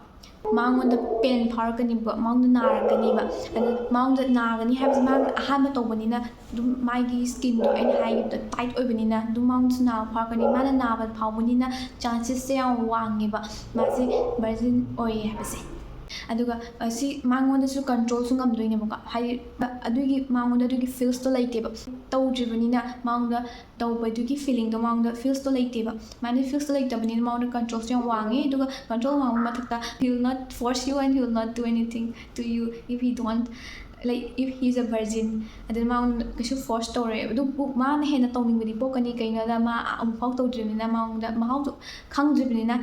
ꯃꯉꯣꯟꯗ ꯄꯦꯟ ꯐꯥꯎꯔꯛꯀꯅꯤꯕ, ꯃꯉꯣꯟꯗ ꯅꯥꯔꯛꯀꯅꯤꯕ꯫ ꯑꯗꯨ ꯃꯉꯣꯟꯗ ꯅꯥꯒꯅꯤ ꯍꯥꯏꯕꯁꯤ ꯃꯥꯅ ꯑꯍꯥꯟꯕ ꯇꯧꯕꯅꯤꯅ ꯑꯗꯨꯝ ꯃꯥꯒꯤ ꯁ꯭ꯀꯤꯟꯗꯣ ꯑꯩꯅ ꯍꯥꯏꯈꯤꯕꯗꯣ ꯇꯥꯏꯠ ꯑꯣꯏꯕꯅꯤꯅ ꯑꯗꯨꯝ ꯃꯉꯣꯟꯗꯁꯨ ꯅꯥꯕ ꯐꯥꯎꯔꯛꯀꯅꯤ꯫ ꯃꯥꯅ ꯅꯥꯕ ꯐꯥꯎꯕꯅꯤꯅ ꯆꯥꯟꯁꯦꯁꯁꯦ ꯌꯥꯝ ꯋꯥꯡꯉꯦꯕ ꯃꯥꯁꯦ ꯚꯔꯖꯤꯟ ꯑꯣꯏꯌꯦ ꯍꯥꯏꯕꯁꯦ꯫ ꯑꯗꯨꯒ ꯑ, ꯁꯤ ꯃꯉꯣꯟꯗꯁꯨ ꯀꯟꯇ꯭ꯔꯣꯜꯁꯨ ꯉꯝꯗꯣꯏꯅꯦꯕꯀꯣ꯫ ꯍꯥꯏꯗꯤ ꯑꯗꯨꯒꯤ ꯃꯉꯣꯟꯗ ꯑꯗꯨꯒꯤ ꯐꯤꯜꯁꯇꯣ ꯂꯩꯇꯦꯕ, ꯇꯧꯗ꯭ꯔꯤꯕꯅꯤꯅ ꯃꯉꯣꯟꯗ ꯇꯧꯕꯗꯨꯒꯤ ꯐꯤꯂꯤꯡꯗꯣ ꯃꯉꯣꯟꯗ ꯐꯤꯜꯁꯇꯣ ꯂꯩꯇꯦꯕ꯫ ꯃꯥꯅ ꯐꯤꯜꯁꯇꯣ ꯂꯩꯇꯕꯅꯤꯅ ꯃꯉꯣꯟꯗ ꯀꯟꯇ꯭ꯔꯣꯜꯁꯨ ꯌꯥꯝ ꯋꯥꯡꯉꯦ꯫ ꯑꯗꯨꯒ ꯀꯟꯇ꯭ꯔꯣꯜ ꯋꯥꯡꯕ ꯃꯊꯛꯇ he will not force you and he will not do anything to you if he don't, like, if he is a virgin. ꯑꯗꯨꯅ ꯃꯉꯣꯟꯗ ꯀꯩꯁꯨ ꯐꯣꯔꯁ ꯇꯧꯔꯣꯏ꯫ ꯑꯗꯨꯕꯨ ꯃꯥꯅ ꯍꯦꯟꯅ ꯇꯧꯅꯤꯡꯕꯗꯤ ꯄꯣꯛꯀꯅꯤ꯫ ꯀꯩꯅꯣꯗ ꯃꯥ ꯑꯃꯨꯛꯐꯥꯎ ꯇꯧꯗ꯭ꯔꯤꯕꯅꯤꯅ ꯃꯉꯣꯟꯗ ꯃꯍꯥꯎꯗꯣ ꯈꯪꯗ꯭ꯔꯤꯕꯅꯤꯅ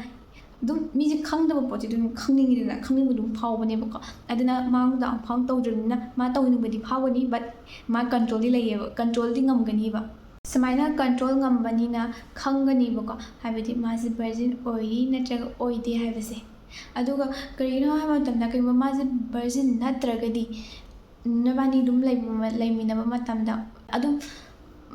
ꯑꯗꯨꯝ ꯃꯤꯁꯦ ꯈꯪꯗꯕ ꯄꯣꯠꯁꯦ ꯑꯗꯨꯝ ꯈꯪꯅꯤꯡꯉꯤꯗꯅ, ꯈꯪꯅꯤꯡꯕ ꯑꯗꯨꯝ ꯐꯥꯎꯕꯅꯦꯕꯀꯣ꯫ ꯑꯗꯨꯅ ꯃꯉꯣꯟꯗ ꯑꯃꯨꯛꯐꯥꯎ ꯇꯧꯗ꯭ꯔꯤꯕꯅꯤꯅ ꯃꯥ ꯇꯧꯅꯤꯡꯕꯗꯤ ꯐꯥꯎꯒꯅꯤ, ꯕꯠ ꯃꯥ ꯀꯟꯇ꯭ꯔꯣꯜꯗꯤ ꯂꯩꯌꯦꯕ, ꯀꯟꯇ꯭ꯔꯣꯜꯗꯤ ꯉꯝꯒꯅꯤꯕ꯫ ꯁꯨꯃꯥꯏꯅ ꯀꯟꯇ꯭ꯔꯣꯜ ꯉꯝꯕꯅꯤꯅ ꯈꯪꯒꯅꯤꯕꯀꯣ, ꯍꯥꯏꯕꯗꯤ ꯃꯥꯁꯦ ꯚꯔꯖꯤꯟ ꯑꯣꯏꯔꯤ ꯅꯠꯇ꯭ꯔꯒ ꯑꯣꯏꯗꯦ ꯍꯥꯏꯕꯁꯦ꯫ ꯑꯗꯨꯒ ꯀꯔꯤꯒꯤꯅꯣ ꯍꯥꯏꯕ ꯃꯇꯝꯗ ꯀꯩꯒꯨꯝꯕ ꯃꯥꯁꯦ ꯚꯔꯖꯤꯟ ꯅꯠꯇ꯭ꯔꯒꯗꯤ ꯅꯕꯥꯅꯤ ꯑꯗꯨꯝ ꯂꯩꯕ-, ꯂꯩꯃꯤꯟꯅꯕ ꯃꯇꯝꯗ ꯑꯗꯨꯝ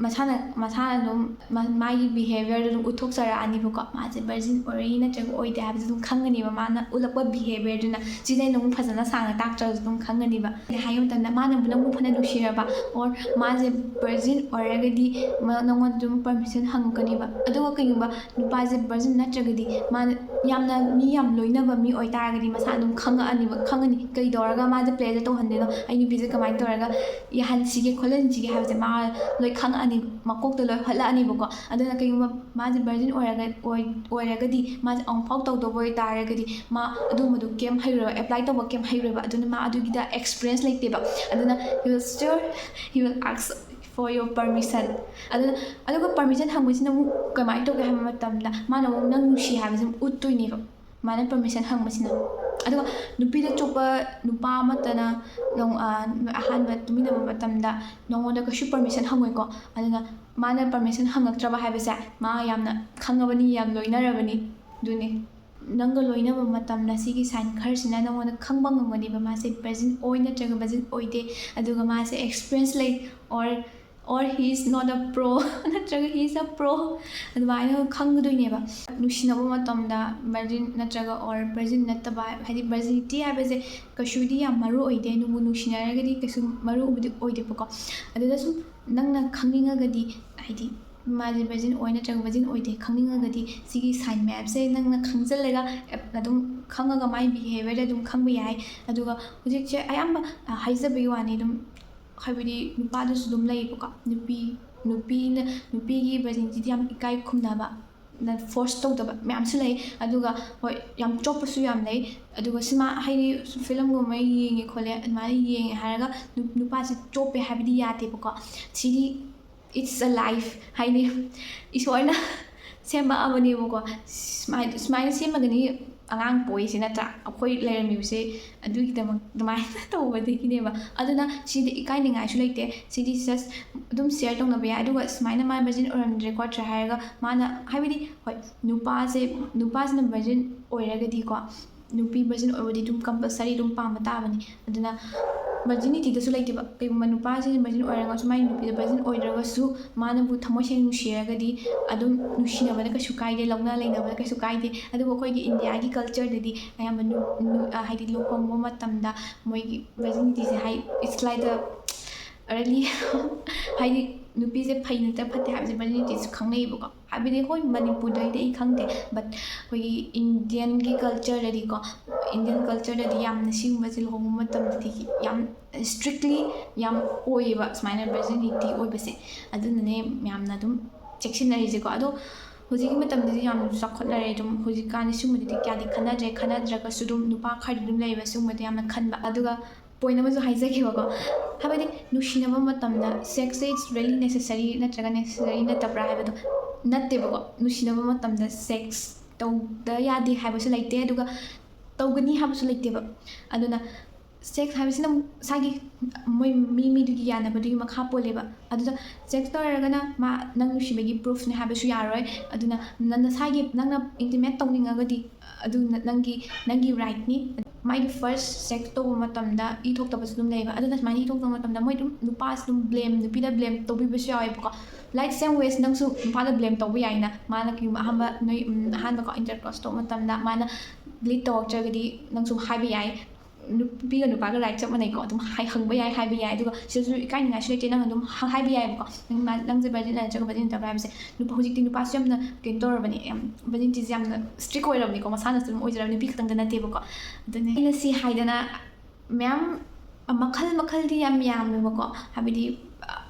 ꯃꯁꯥꯅ, ꯃꯁꯥꯅ ꯑꯗꯨꯝ ꯃ-, ꯃꯥꯒꯤ ꯕꯤꯍꯦꯕꯤꯌꯔꯗꯣ ꯑꯗꯨꯝ ꯎꯠꯊꯣꯛꯆꯔꯛꯑꯅꯤꯕꯀꯣ꯫ ꯃꯥꯁꯦ ꯚꯔꯖꯤꯟ ꯑꯣꯏꯔꯤ ꯅꯠꯇ꯭ꯔꯒ ꯑꯣꯏꯗꯦ ꯍꯥꯏꯕꯁꯦ ꯑꯗꯨꯝ ꯈꯪꯒꯅꯤꯕ, ꯃꯥꯅ ꯎꯠꯂꯛꯄ ꯕꯤꯍꯦꯕꯤꯌꯔꯗꯨꯅ꯫ ꯁꯤꯗ ꯑꯩꯅ ꯑꯃꯨꯛ ꯐꯖꯅ ꯁꯥꯡꯅ ꯇꯥꯛꯇ꯭ꯔꯁꯨ ꯑꯗꯨꯝ ꯈꯪꯒꯅꯤꯕ꯫ ꯑꯩꯅ ꯍꯥꯏꯕ ꯃꯇꯝꯗ ꯃꯥꯅꯕꯨ ꯅꯪꯕꯨ ꯐꯅ ꯅꯨꯡꯁꯤꯔꯕ, ꯑꯣꯔ ꯃꯥꯁꯦ ꯚꯔꯖꯤꯟ ꯑꯣꯏꯔꯒꯗꯤ ꯃ-, ꯅꯉꯣꯟꯗ ꯑꯗꯨꯝ ꯄꯔꯃꯤꯁꯟ ꯍꯪꯉꯛꯀꯅꯤꯕ꯫ ꯑꯗꯨꯒ ꯀꯩꯒꯨꯝꯕ ꯅꯨꯄꯥꯁꯦ ꯚꯔꯖꯤꯟ ꯅꯠꯇ꯭ꯔꯒꯗꯤ, ꯃꯥꯅ ꯌꯥꯝꯅ ꯃꯤ ꯌꯥꯝ ꯂꯣꯏꯅꯕ ꯃꯤ ꯑꯣꯏꯇꯥꯔꯒꯗꯤ ꯃꯁꯥ ꯑꯗꯨꯝ ꯈꯪꯉꯛꯑꯅꯤꯕ, ꯈꯪꯉꯅꯤ ꯀꯩꯗꯧꯔꯒ ꯃꯥꯁꯦ ꯄ꯭ꯂꯦꯁꯦ ꯇꯧꯍꯟꯗꯣꯏꯅꯣ, ꯑꯩ ꯅꯨꯄꯤꯁꯦ ꯀꯃꯥꯏꯅ ꯇꯧꯔꯒ ꯌꯥꯍꯟꯁꯤꯒꯦ ꯈꯣꯠꯍꯟꯁꯤꯒꯦ ꯍꯥꯏꯕꯁꯦ ꯃꯥ ꯂꯣꯏ ꯈꯪꯉꯛꯑꯅꯤ, ꯃꯀꯣꯛꯇ ꯂꯣꯏ ꯍꯣꯠꯂꯛꯑꯅꯤꯕꯀꯣ꯫ ꯑꯗꯨꯅ ꯀꯩꯒꯨꯝꯕ ꯃꯥꯁꯦ ꯚꯔꯖꯤꯟ ꯑꯣꯏꯔꯒ, ꯑꯣꯏ-, ꯑꯣꯏꯔꯒꯗꯤ ꯃꯥꯁꯦ ꯑꯃꯨꯛꯐꯥꯎ ꯇꯧꯗꯕ ꯑꯣꯏꯇꯥꯔꯒꯗꯤ ꯃꯥ ꯑꯗꯨꯒꯨꯝꯕꯗꯣ ꯀꯩꯝ ꯍꯩꯔꯣꯏꯕ, ꯑꯦꯄ꯭ꯂꯥꯏ ꯇꯧꯕ ꯀꯩꯝ ꯍꯩꯔꯣꯏꯕ꯫ ꯑꯗꯨꯅ ꯃꯥ ꯑꯗꯨꯒꯤꯗ ꯑꯦꯛꯁꯄꯤꯔꯤꯌꯦꯟꯁ ꯂꯩꯇꯦꯕ꯫ ꯑꯗꯨꯅ he will sure, he will ask for your permission. ꯑꯗꯨꯅ, ꯑꯗꯨꯒ ꯄꯔꯃꯤꯁꯟ ꯍꯪꯕꯁꯤꯅ ꯑꯃꯨꯛ ꯀꯃꯥꯏꯅ ꯇꯧꯒꯦ ꯍꯥꯏꯕ ꯃꯇꯝꯗ ꯃꯥꯅ ꯑꯃꯨꯛ ꯅꯪ ꯅꯨꯡꯁꯤ ꯍꯥꯏꯕꯁꯦ ꯑꯃꯨꯛ ꯎꯠꯇꯣꯏꯅꯦꯕ꯫ ꯃꯥꯅ ꯄꯔꯃꯤꯁꯟ ꯍꯪꯕꯁꯤꯅ꯫ ꯑꯗꯨꯒ ꯅꯨꯄꯤꯗ ꯆꯣꯞꯄ ꯅꯨꯄꯥ ꯑꯃꯠꯇꯅ ꯅꯪ, ꯑ, ꯑꯍꯥꯟꯕ ꯇꯨꯃꯤꯟꯅꯕ ꯃꯇꯝꯗ ꯅꯉꯣꯟꯗ ꯀꯩꯁꯨ ꯄꯔꯃꯤꯁꯟ ꯍꯪꯉꯣꯏꯀꯣ꯫ ꯑꯗꯨꯅ ꯃꯥꯅ ꯄꯔꯃꯤꯁꯟ ꯍꯪꯉꯛꯇ꯭ꯔꯕ ꯍꯥꯏꯕꯁꯦ ꯃꯥ ꯌꯥꯝꯅ ꯈꯪꯉꯕꯅꯤ, ꯌꯥꯝ ꯂꯣꯏꯅꯔꯕꯅꯤ꯫ ꯑꯗꯨꯅꯤ꯫ ꯅꯪꯒ ꯂꯣꯏꯅꯕ ꯃꯇꯝꯗ ꯁꯤꯒꯤ ꯁꯥꯏꯟ ꯈꯔꯁꯤꯅ ꯅꯉꯣꯟꯗ ꯈꯪꯕ ꯉꯝꯒꯅꯤꯕ ꯃꯥꯁꯦ ꯚꯔꯖꯤꯟ ꯑꯣꯏ ꯅꯠꯇ꯭ꯔꯒ ꯚꯔꯖꯤꯟ ꯑꯣꯏꯗꯦ꯫ ꯑꯗꯨꯒ ꯃꯥꯁꯦ ꯑꯦꯛꯁꯄꯤꯔꯤꯌꯦꯟꯁ ꯂꯩ or or he is not a pro ꯅꯠꯇ꯭ꯔꯒ he is a pro ꯑꯗꯨꯃꯥꯏꯅ ꯈꯪꯒꯗꯣꯏꯅꯦꯕ꯫ ꯅꯨꯡꯁꯤꯅꯕ ꯃꯇꯝꯗ virgin ꯅꯠꯇ꯭ꯔꯒ or virgin ꯅꯠꯇꯕ, ꯍꯥꯏꯗꯤ virginity ꯍꯥꯏꯕꯁꯦ ꯀꯩꯁꯨꯗꯤ ꯌꯥꯝ ꯃꯔꯨ ꯑꯣꯏꯗꯦ, ꯅꯨꯡꯕꯨ ꯅꯨꯡꯁꯤꯅꯔꯒꯗꯤ ꯀꯩꯁꯨ ꯃꯔꯨ ꯑꯣꯏꯕꯗꯤ ꯑꯣꯏꯗꯦꯕꯀꯣ꯫ ꯑꯗꯨꯗ ꯁꯨꯝ ꯅꯪꯅ ꯈꯪꯅꯤꯡꯉꯒꯗꯤ, ꯍꯥꯏꯗꯤ ꯃꯥꯁꯦ virgin ꯑꯣꯏ ꯅꯠꯇ꯭ꯔꯒ virgin ꯑꯣꯏꯗꯦ ꯈꯪꯅꯤꯡꯉꯒꯗꯤ ꯁꯤꯒꯤ sign mapꯁꯦ ꯅꯪꯅ ꯈꯪꯖꯤꯜꯂꯒ ꯑꯗꯨꯝ ꯈꯪꯉꯒ ꯃꯥꯏ behaviourꯗ ꯑꯗꯨꯝ ꯈꯪꯕ ꯌꯥꯏ꯫ ꯑꯗꯨꯒ ꯍꯧꯖꯤꯛꯁꯦ ꯑꯌꯥꯝꯕ, ꯑ, ꯍꯥꯏꯖꯕꯒꯤ ꯋꯥꯅꯤ, ꯑꯗꯨꯝ ꯍꯥꯏꯕꯗꯤ ꯅꯨꯄꯥꯗꯁꯨ ꯑꯗꯨꯝ ꯂꯩꯌꯦꯕꯀꯣ, ꯅꯨꯄꯤ ꯅꯨꯄꯤꯅ ꯅꯨꯄꯤꯒꯤ virginityꯗꯤ ꯌꯥꯝ ꯏꯀꯥꯏ ꯈꯨꯝꯅꯕ, force ꯇꯧꯗꯕ ꯃꯌꯥꯝꯁꯨ ꯂꯩ꯫ ꯑꯗꯨꯒ ꯍꯣꯏ, ꯌꯥꯝ ꯆꯣꯞꯄꯁꯨ ꯌꯥꯝ ꯂꯩ꯫ ꯑꯗꯨꯒ ꯁꯤꯃꯥ ꯍꯥꯏꯗꯤ filmꯒꯨꯝꯕ ꯌꯦꯡꯉꯦ ꯈꯣꯠꯂꯦ, ꯑꯗꯨꯃꯥꯏꯅ ꯌꯦꯡꯉꯦ ꯍꯥꯏꯔꯒ ꯅꯨ- ꯅꯨꯄꯥꯁꯦ ꯆꯣꯞꯄꯦ ꯍꯥꯏꯕꯗꯤ ꯌꯥꯗꯦꯕꯀꯣ꯫ ꯁꯤꯗꯤ it's a life ꯍꯥꯏꯗꯤ ꯏꯁꯣꯔꯅ ꯁꯦꯝꯃꯛꯑꯕꯅꯦꯕꯀꯣ꯫ ꯁꯨꯃꯥꯏ- ꯁꯨꯃꯥꯏꯅ ꯁꯦꯝꯃꯒꯅꯤ ꯑꯉꯥꯡ ꯄꯣꯛꯏꯁꯦ, ꯅꯠꯇ꯭ꯔꯥ? ꯑꯩꯈꯣꯏ ꯂꯩꯔꯝꯃꯤꯕꯁꯦ ꯑꯗꯨꯒꯤꯗꯃꯛ ꯑꯗꯨꯃꯥꯏꯅ ꯇꯧꯕꯗꯒꯤꯅꯦꯕ꯫ ꯑꯗꯨꯅ ꯁꯤꯗꯤ ꯏꯀꯥꯏꯅꯤꯡꯉꯥꯏꯁꯨ ꯂꯩꯇꯦ꯫ ꯁꯤꯗꯤ just ꯑꯗꯨꯝ share ꯇꯧꯅꯕ ꯌꯥꯏ꯫ ꯑꯗꯨꯒ ꯁꯨꯃꯥꯏꯅ ꯃꯥ virgin ꯑꯣꯏꯔꯝꯗ꯭ꯔꯦ ꯈꯣꯠꯇ꯭ꯔꯦ ꯍꯥꯏꯔꯒ ꯃꯥꯅ, ꯍꯥꯏꯕꯗꯤ ꯍꯣꯏ, ꯅꯨꯄꯥꯁꯦ ꯅꯨꯄꯥꯁꯤꯅ virgin ꯑꯣꯏꯔꯒꯗꯤꯀꯣ, ꯅꯨꯄꯤ virgin ꯑꯣꯏꯕꯗꯤ ꯑꯗꯨꯝ compulsory ꯑꯗꯨꯝ ꯄꯥꯝꯕ ꯇꯥꯕꯅꯤ꯫ ꯑꯗꯨꯅ virginityꯗꯁꯨ ꯂꯩꯇꯦꯕ꯫ ꯀꯩꯒꯨꯝꯕ ꯅꯨꯄꯥꯁꯤꯅ virgin ꯑꯣꯏꯔꯒꯁꯨ, ꯃꯥꯏ ꯅꯨꯄꯤꯗ virgin ꯑꯣꯏꯗ꯭ꯔꯒꯁꯨ, ꯃꯥꯅꯕꯨ ꯊꯃꯣꯏ ꯁꯦꯡꯅ ꯅꯨꯡꯁꯤꯔꯒꯗꯤ ꯑꯗꯨꯝ ꯅꯨꯡꯁꯤꯅꯕꯗ ꯀꯩꯁꯨ ꯀꯥꯏꯗꯦ, ꯂꯧꯅ ꯂꯩꯅꯕꯗ ꯀꯩꯁꯨ ꯀꯥꯏꯗꯦ꯫ ꯑꯗꯨꯕꯨ ꯑꯩꯈꯣꯏꯒꯤ ꯏꯟꯗꯤꯌꯥꯒꯤ cultureꯗꯗꯤ ꯑꯌꯥꯝꯕ ꯅꯨ- ꯅꯨ- ꯑ, ꯍꯥꯏꯗꯤ ꯂꯨꯍꯣꯡꯕ ꯃꯇꯝꯗ ꯃꯣꯏꯒꯤ virginityꯁꯦ ꯍꯥꯏ, it's like the really ꯍꯥꯏꯗꯤ ꯅꯨꯄꯤꯁꯦ ꯐꯩ ꯅꯠꯇ꯭ꯔ ꯐꯠꯇꯦ ꯍꯥꯏꯕꯁꯦ virginityꯁꯨ ꯈꯪꯅꯩꯌꯦꯕꯀꯣ꯫ ꯍꯥꯏꯕꯗꯤ ꯍꯣꯏ, ꯃꯅꯤꯄꯨꯔꯗꯩꯗꯤ ꯑꯩ ꯈꯪꯗꯦ, but ꯑꯩꯈꯣꯏꯒꯤ Indianꯒꯤ cultureꯗꯗꯤꯀꯣ, Indian cultureꯗꯗꯤ ꯌꯥꯝꯅ ꯁꯤꯒꯨꯝꯕꯁꯦ ꯂꯨꯍꯣꯡꯕ ꯃꯇꯝꯗꯗꯤ ꯌꯥꯝ strictly ꯌꯥꯝ ꯑꯣꯏꯌꯦꯕ ꯁꯨꯃꯥꯏꯅ virginity ꯑꯣꯏꯕꯁꯦ꯫ ꯑꯗꯨꯅꯅꯦ ꯌꯥꯝꯅ ꯑꯗꯨꯝ ꯆꯦꯛꯁꯤꯟꯅꯔꯤꯁꯦꯀꯣ꯫ ꯑꯗꯣ ꯍꯧꯖꯤꯛꯀꯤ ꯃꯇꯝꯗꯗꯤ ꯌꯥꯝꯅꯁꯨ ꯆꯥꯎꯈꯠꯅꯔꯦ, ꯑꯗꯨꯝ ꯍꯧꯖꯤꯛꯀꯥꯟꯗꯤ ꯁꯤꯒꯨꯝꯕꯗꯗꯤ ꯀꯌꯥꯗꯤ ꯈꯟꯅꯗ꯭ꯔꯦ꯫ ꯈꯟꯅꯗ꯭ꯔꯒꯁꯨ ꯑꯗꯨꯝ ꯅꯨꯄꯥ ꯈꯔꯗꯤ ꯑꯗꯨꯝ ꯂꯩꯌꯦꯕ ꯁꯤꯒꯨꯝꯕꯗ ꯌꯥꯝꯅ ꯈꯟꯕ꯫ ꯑꯗꯨꯒ point ꯑꯃꯁꯨ ꯍꯥꯏꯖꯒꯦꯕꯀꯣ, ꯍꯥꯏꯕꯗꯤ ꯅꯨꯡꯁꯤꯅꯕ ꯃꯇꯝꯗ sexꯁꯦ it's really necessary ꯅꯠꯇ꯭ꯔꯒ necessary ꯅꯠꯇꯕ꯭ꯔꯥ ꯍꯥꯏꯕꯗꯣ ꯅꯠꯇꯦꯕꯀꯣ꯫ ꯅꯨꯡꯁꯤꯅꯕ ꯃꯇꯝꯗ sex ꯇꯧꯗ ꯌꯥꯗꯦ ꯍꯥꯏꯕꯁꯨ ꯂꯩꯇꯦ, ꯑꯗꯨꯒ ꯇꯧꯒꯅꯤ ꯍꯥꯏꯕꯁꯨ ꯂꯩꯇꯦꯕ꯫ ꯑꯗꯨꯅ sex ꯍꯥꯏꯕꯁꯤꯅ ꯑꯃꯨꯛ ꯏꯁꯥꯒꯤ, ꯃꯣꯏ ꯃꯤ ꯃꯤꯗꯨꯒꯤ ꯌꯥꯅꯕꯗꯨꯒꯤ ꯃꯈꯥ ꯄꯣꯜꯂꯦꯕ꯫ ꯑꯗꯨꯗ sex ꯇꯧꯔꯒꯅ ꯃꯥ ꯅꯪ ꯅꯨꯡꯁꯤꯕꯒꯤ proofꯅꯦ ꯍꯥꯏꯕꯁꯨ ꯌꯥꯔꯣꯏ꯫ ꯑꯗꯨꯅ ꯅ- ꯅꯁꯥꯒꯤ, ꯅꯪꯅ intimate ꯇꯧꯅꯤꯡꯉꯒꯗꯤ ꯑꯗꯨ ꯅ- ꯅꯪꯒꯤ ꯅꯪꯒꯤ rightꯅꯤ꯫ ꯃꯥꯒꯤ ꯐꯥꯔꯁ ꯁꯦꯛꯁ ꯇꯧꯕ ꯃꯇꯝꯗ ꯏ ꯊꯣꯛꯇꯕꯁꯨ ꯑꯗꯨꯝ ꯂꯩꯌꯦꯕ꯫ ꯑꯗꯨꯅ ꯁꯨꯃꯥꯏꯅ ꯏ ꯊꯣꯛꯇꯕ ꯃꯇꯝꯗ ꯃꯣꯏ ꯑꯗꯨꯝ ꯅꯨꯄꯥꯁꯨ ꯑꯗꯨꯝ ꯕ꯭ꯂꯦꯝ, ꯅꯨꯄꯤꯗ ꯕ꯭ꯂꯦꯝ ꯇꯧꯕꯤꯕꯁꯨ ꯌꯥꯎꯋꯦꯕꯀꯣ꯫ ꯂꯥꯏꯛ ꯁꯦꯝ ꯋꯦꯁ ꯅꯪꯁꯨ ꯅꯨꯄꯥꯗ ꯕ꯭ꯂꯦꯝ ꯇꯧꯕ ꯌꯥꯏꯅ, ꯃꯥꯅ ꯀꯩꯒꯨꯝꯕ ꯑꯍꯥꯟꯕ ꯅꯣꯏ ꯎꯝ, ꯑꯍꯥꯟꯕꯀꯣ ꯏꯟꯇꯔꯀꯣꯔꯁ ꯇꯧꯕ ꯃꯇꯝꯗ ꯃꯥꯅ ꯕ꯭ꯂꯤꯠ ꯇꯧꯔꯛꯇ꯭ꯔꯒꯗꯤ ꯅꯪꯁꯨ ꯍꯥꯏꯕ ꯌꯥꯏ꯫ ꯅꯨꯄꯤꯒ ꯅꯨꯄꯥꯒ ꯔꯥꯏꯠ ꯆꯞ ꯃꯥꯟꯅꯩꯀꯣ, ꯑꯗꯨꯝ ꯍꯥꯏ ꯍꯪꯕ ꯌꯥꯏ, ꯍꯥꯏꯕ ꯌꯥꯏ꯫ ꯑꯗꯨꯒ ꯁꯤꯗꯁꯨ ꯏꯀꯥꯏꯅꯤꯡꯉꯥꯏꯁꯨ ꯂꯩꯇꯦ, ꯅꯪ ꯑꯗꯨꯝ ꯍ- ꯍꯥꯏꯕ ꯌꯥꯏꯕꯀꯣ, ꯅꯪ ꯃꯥ- ꯅꯪꯁꯦ ꯚꯔꯖꯤꯟ ꯅꯠꯇ꯭ꯔꯒ ꯚꯔꯖꯤꯟ ꯅꯠꯇꯕ꯭ꯔꯥ ꯍꯥꯏꯕꯁꯦ꯫ ꯅꯨꯄꯥ ꯍꯧꯖꯤꯛꯇꯤ ꯅꯨꯄꯥꯁꯨ ꯌꯥꯝꯅ ꯀꯩꯅꯣ ꯇꯧꯔꯕꯅꯦ, ꯌꯥꯝ ꯚꯔꯖꯤꯟꯇꯤꯁꯦ ꯌꯥꯝꯅ ꯏꯁꯇ꯭ꯔꯤꯛ ꯑꯣꯏꯔꯕꯅꯤꯀꯣ, ꯃꯁꯥꯅꯁꯨ ꯑꯗꯨꯝ ꯑꯣꯏꯖꯔꯕ, ꯅꯨꯄꯤ ꯈꯛꯇꯪꯗ ꯅꯠꯇꯦꯕꯀꯣ꯫ ꯑꯗꯨꯅꯦ ꯑꯩꯅ ꯁꯤ ꯍꯥꯏꯗꯅ ꯃꯌꯥꯝ ꯃꯈꯜ ꯃꯈꯜꯗꯤ ꯌꯥꯝ ꯌꯥꯝꯃꯦꯕꯀꯣ, ꯍꯥꯏꯕꯗꯤ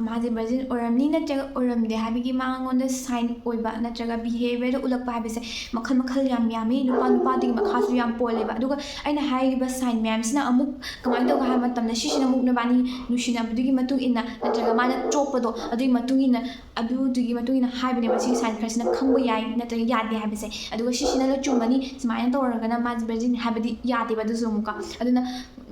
ꯃꯥꯁꯦ ꯚꯔꯖꯤꯟ ꯑꯣꯏꯔꯝꯅꯤ ꯅꯠꯇ꯭ꯔꯒ ꯑꯣꯏꯔꯝꯗꯦ ꯍꯥꯏꯕꯒꯤ ꯃꯉꯣꯟꯗ ꯁꯥꯏꯟ ꯑꯣꯏꯕ ꯅꯠꯇ꯭ꯔꯒ ꯕꯤꯍꯦꯕꯤꯌꯔꯗ ꯎꯠꯂꯛꯄ ꯍꯥꯏꯕꯁꯦ ꯃꯈꯜ ꯃꯈꯜ ꯌꯥꯝ ꯌꯥꯝꯃꯤ, ꯅꯨꯄꯥ ꯅꯨꯄꯥꯗꯨꯒꯤ ꯃꯈꯥꯁꯨ ꯌꯥꯝ ꯄꯣꯜꯂꯦꯕ꯫ ꯑꯗꯨꯒ ꯑꯩꯅ ꯍꯥꯏꯔꯤꯕ ꯁꯥꯏꯟ ꯃꯌꯥꯝꯁꯤꯅ ꯑꯃꯨꯛ ꯀꯃꯥꯏꯅ ꯇꯧꯒꯦ ꯍꯥꯏꯕ ꯃꯇꯝꯗ, ꯁꯤꯁꯤꯅ ꯑꯃꯨꯛ ꯅꯕꯥꯅꯤ ꯅꯨꯡꯁꯤꯅꯕꯗꯨꯒꯤ ꯃꯇꯨꯡ ꯏꯟꯅ ꯅꯠꯇ꯭ꯔꯒ ꯃꯥꯅ ꯆꯣꯞꯄꯗꯣ ꯑꯗꯨꯒꯤ ꯃꯇꯨꯡ ꯏꯟꯅ, ꯑꯗꯨꯗꯨꯒꯤ ꯃꯇꯨꯡ ꯏꯟꯅ ꯍꯥꯏꯕꯅꯦꯕ ꯁꯤꯒꯤ ꯁꯥꯏꯟ ꯈꯔꯁꯤꯅ ꯈꯪꯕ ꯌꯥꯏ ꯅꯠꯇ꯭ꯔꯒ ꯌꯥꯗꯦ ꯍꯥꯏꯕꯁꯦ꯫ ꯑꯗꯨꯒ ꯁꯤꯁꯤꯅ ꯂꯣꯏ ꯆꯨꯝꯃꯅꯤ, ꯁꯨꯃꯥꯏꯅ ꯇꯧꯔꯒꯅ ꯃꯥꯁꯦ ꯚꯔꯖꯤꯟ ꯍꯥꯏꯕꯗꯤ ꯌꯥꯗꯦꯕ꯫ ꯑꯗꯨꯁꯨ ꯑꯃꯨꯛꯀ ꯑꯗꯨꯅ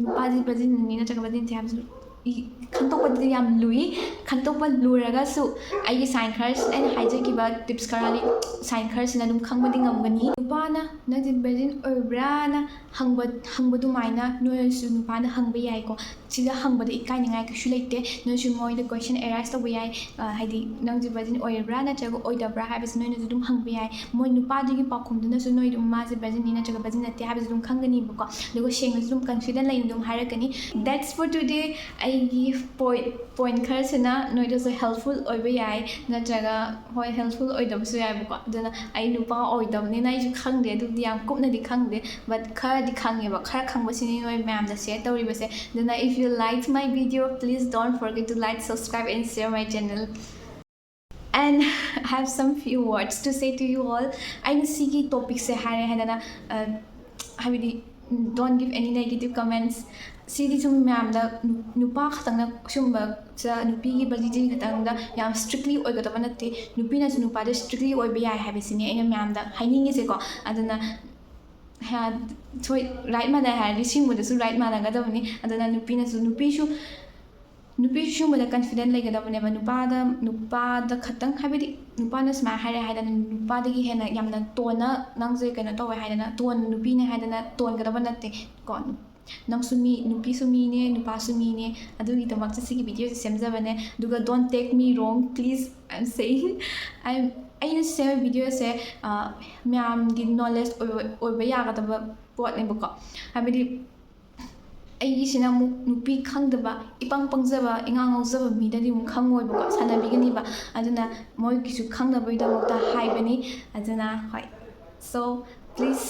ꯅꯨꯄꯥꯁꯦ ꯚꯔꯖꯤꯟꯅꯤ ꯅꯠꯇ꯭ꯔꯒ ꯚꯔꯖꯤꯟ ꯅꯠꯇꯦ ꯍꯥꯏꯕꯁꯨ ꯏ- ꯈꯪꯗꯣꯛꯄꯗꯗꯤ ꯌꯥꯝ ꯂꯨꯏ꯫ ꯈꯪꯗꯣꯛꯄ ꯂꯨꯔꯒꯁꯨ ꯑꯩꯒꯤ ꯁꯥꯏꯟ ꯈꯔ, ꯑꯩꯅ ꯍꯥꯏꯖꯈꯤꯕ ꯇꯤꯞꯁ ꯈꯔ, ꯁꯥꯏꯟ ꯈꯔꯁꯤꯅ ꯑꯗꯨꯝ ꯈꯪꯕꯗꯤ ꯉꯝꯒꯅꯤ꯫ ꯅꯨꯄꯥꯅ ꯅꯪꯁꯦ ꯚꯔꯖꯤꯟ ꯑꯣꯏꯕ꯭ꯔꯥꯅ ꯍꯪꯕ ꯍꯪꯕ ꯑꯗꯨꯃꯥꯏꯅ ꯅꯣꯏꯅꯁꯨ ꯅꯨꯄꯥꯅ ꯍꯪꯕ ꯌꯥꯏꯀꯣ꯫ ꯁꯤꯗ ꯍꯪꯕꯗ ꯏꯀꯥꯏꯅꯤꯡꯉꯥꯏ ꯀꯩꯁꯨ ꯂꯩꯇꯦ꯫ ꯅꯣꯏꯁꯨ ꯃꯣꯏꯗ ꯀꯣꯏꯁꯟ ꯑꯦꯔꯥꯏꯁ ꯇꯧꯕ ꯌꯥꯏ, ꯑ, ꯍꯥꯏꯗꯤ ꯅꯪꯁꯦ ꯚꯔꯖꯤꯟ ꯑꯣꯏꯔꯕ꯭ꯔꯥ ꯅꯠꯇ꯭ꯔꯒ ꯑꯣꯏꯗꯕ꯭ꯔꯥ ꯍꯥꯏꯕꯁꯤ ꯅꯣꯏꯅꯁꯨ ꯑꯗꯨꯝ ꯍꯪꯕ ꯌꯥꯏ꯫ ꯃꯣꯏ ꯅꯨꯄꯥꯗꯨꯒꯤ ꯄꯥꯎꯈꯨꯝꯗꯨꯅꯁꯨ ꯅꯣꯏ ꯑꯗꯨꯝ ꯃꯥꯁꯦ ꯚꯔꯖꯤꯟꯅꯤ ꯅꯠꯇ꯭ꯔꯒ ꯚꯔꯖꯤꯟ ꯅꯠꯇꯦ ꯍꯥꯏꯕꯁꯨ ꯑꯗꯨꯝ ꯈꯪꯒꯅꯤꯕꯀꯣ꯫ ꯑꯗꯨꯒ ꯁꯦꯡꯅꯁꯨ ꯑꯗꯨꯝ ꯀꯟꯐꯤꯗꯦꯟ ꯂꯩꯅ ꯑꯗꯨꯝ ꯍꯥꯏꯔꯛꯀꯅꯤ꯫ That's for today꯫ ꯑꯩꯒꯤ ꯄꯣꯏꯟ ꯄꯣꯏꯟ ꯈꯔꯁꯤꯅ ꯅꯣꯏꯗꯁꯨ ꯍꯦꯜꯞꯐꯨꯜ ꯑꯣꯏꯕ ꯌꯥꯏ, ꯅꯠꯇ꯭ꯔꯒ ꯍꯣꯏ, ꯍꯦꯜꯞꯐꯨꯜ ꯑꯣꯏꯗꯕꯁꯨ ꯌꯥꯏꯕꯀꯣ꯫ ꯑꯗꯨꯅ ꯑꯩ ꯅꯨꯄꯥ ꯑꯣꯏꯗꯕꯅꯤꯅ ꯑꯩꯁꯨ ꯈꯪꯗꯦ, ꯑꯗꯨꯗꯤ ꯌꯥꯝ ꯀꯨꯞꯅꯗꯤ ꯈꯪꯗꯦ, but ꯈꯔꯗꯤ ꯈꯪꯉꯦꯕ꯫ ꯈꯔ ꯈꯪꯕꯁꯤꯅꯤ ꯅꯣꯏ ꯃꯌꯥꯝꯗ ꯁꯤꯌꯔ ꯇꯧꯔꯤꯕꯁꯦ꯫ ꯑꯗꯨꯅ if you liked my video, please don't forget to like, subscribe and share my channel. And I have some few words to say to you all. ꯑꯩꯅ ꯁꯤꯒꯤ ꯇꯣꯄꯤꯛꯁꯦ ꯍꯥꯏꯔꯦ ꯍꯥꯏꯗꯅ, ꯑ, ꯍꯥꯏꯕꯗꯤ, don't give any negative comments꯫ ꯁꯤꯗꯤ ꯁꯨꯝ ꯃꯌꯥꯝꯗ ꯅꯨ- ꯅꯨꯄꯥ ꯈꯛꯇꯪꯅ ꯁꯨꯝꯕ ꯁ- ꯅꯨꯄꯤꯒꯤ ꯚꯔꯖꯤꯅꯤꯇꯤ ꯈꯛꯇꯪꯗ ꯌꯥꯝ ꯏꯁꯇ꯭ꯔꯤꯛꯂꯤ ꯑꯣꯏꯒꯗꯕ ꯅꯠꯇꯦ꯫ ꯅꯨꯄꯤꯅꯁꯨ ꯅꯨꯄꯥꯗ ꯏꯁꯇ꯭ꯔꯤꯛꯂꯤ ꯑꯣꯏꯕ ꯌꯥꯏ ꯍꯥꯏꯕꯁꯤꯅꯤ ꯑꯩꯅ ꯃꯌꯥꯝꯗ ꯍꯥꯏꯅꯤꯡꯉꯤꯁꯦꯀꯣ꯫ ꯑꯗꯨꯅ ꯍꯥ- ꯍꯣꯏ, ꯔꯥꯏꯠ ꯃꯥꯟꯅꯩ ꯍꯥꯏꯔꯗꯤ ꯁꯤꯒꯨꯝꯕꯗꯁꯨ ꯔꯥꯏꯠ ꯃꯥꯟꯅꯒꯗꯕꯅꯤ꯫ ꯑꯗꯨꯅ ꯅꯨꯄꯤꯅꯁꯨ, ꯅꯨꯄꯤꯁꯨ ꯅꯨꯄꯤꯁꯨ ꯁꯤꯒꯨꯝꯕꯗ confident ꯂꯩꯒꯗꯕꯅꯦꯕ꯫ ꯅꯨꯄꯥꯗ ꯅꯨꯄꯥꯗ ꯈꯛꯇꯪ, ꯍꯥꯏꯕꯗꯤ ꯅꯨꯄꯥꯅ ꯁꯨꯃꯥꯏꯅ ꯍꯥꯏꯔꯦ ꯍꯥꯏꯗꯅ ꯅꯨꯄꯥꯗꯒꯤ ꯍꯦꯟꯅ ꯌꯥꯝꯅ ꯇꯣꯟꯅ ꯅꯪꯁꯦ ꯀꯩꯅꯣ ꯇꯧꯋꯦ ꯍꯥꯏꯗꯅ, ꯇꯣꯟ ꯅꯨꯄꯤꯅꯦ ꯍꯥꯏꯗꯅ ꯇꯣꯟꯒꯗꯕ ꯅꯠꯇꯦ ꯀꯣ꯫ ꯅꯪꯁꯨ ꯃꯤ, ꯅꯨꯄꯤꯁꯨ ꯃꯤꯅꯦ, ꯅꯨꯄꯥꯁꯨ ꯃꯤꯅꯦ꯫ ꯑꯗꯨꯒꯤꯗꯃꯛꯇ ꯁꯤꯒꯤ videoꯁꯦ ꯁꯦꯝꯖꯕꯅꯦ꯫ ꯑꯗꯨꯒ don't take me wrong, please, I'm saying, ꯑꯩꯅ ꯁꯦꯝꯕ videoꯁꯦ ꯃꯌꯥꯝꯒꯤ knowledge ꯑꯣꯏꯕ, ꯑꯣꯏꯕ ꯌꯥꯒꯗꯕ ꯄꯣꯠꯅꯦꯕꯀꯣ꯫ ꯍꯥꯏꯕꯗꯤ ꯑꯩꯒꯤꯁꯤꯅ ꯑꯃꯨꯛ ꯅꯨꯄꯤ ꯈꯪꯗꯕ, ꯏꯄꯪ ꯄꯪꯖꯕ, ꯏꯉꯥꯎ ꯉꯥꯎꯖꯕ ꯃꯤꯗꯗꯤ ꯑꯃꯨꯛ ꯈꯪꯉꯣꯏꯕꯀꯣ, ꯁꯥꯟꯅꯕꯤꯒꯅꯤꯕ꯫ ꯑꯗꯨꯅ ꯃꯣꯏꯒꯤꯁꯨ ꯈꯪꯅꯕꯒꯤꯗꯃꯛꯇ ꯍꯥꯏꯕꯅꯤ꯫ ꯑꯗꯨꯅ ꯍꯣꯏ, so please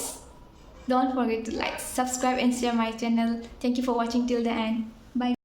don't forget to like, subscribe and share my channel. Thank you for watching till the end. Bye.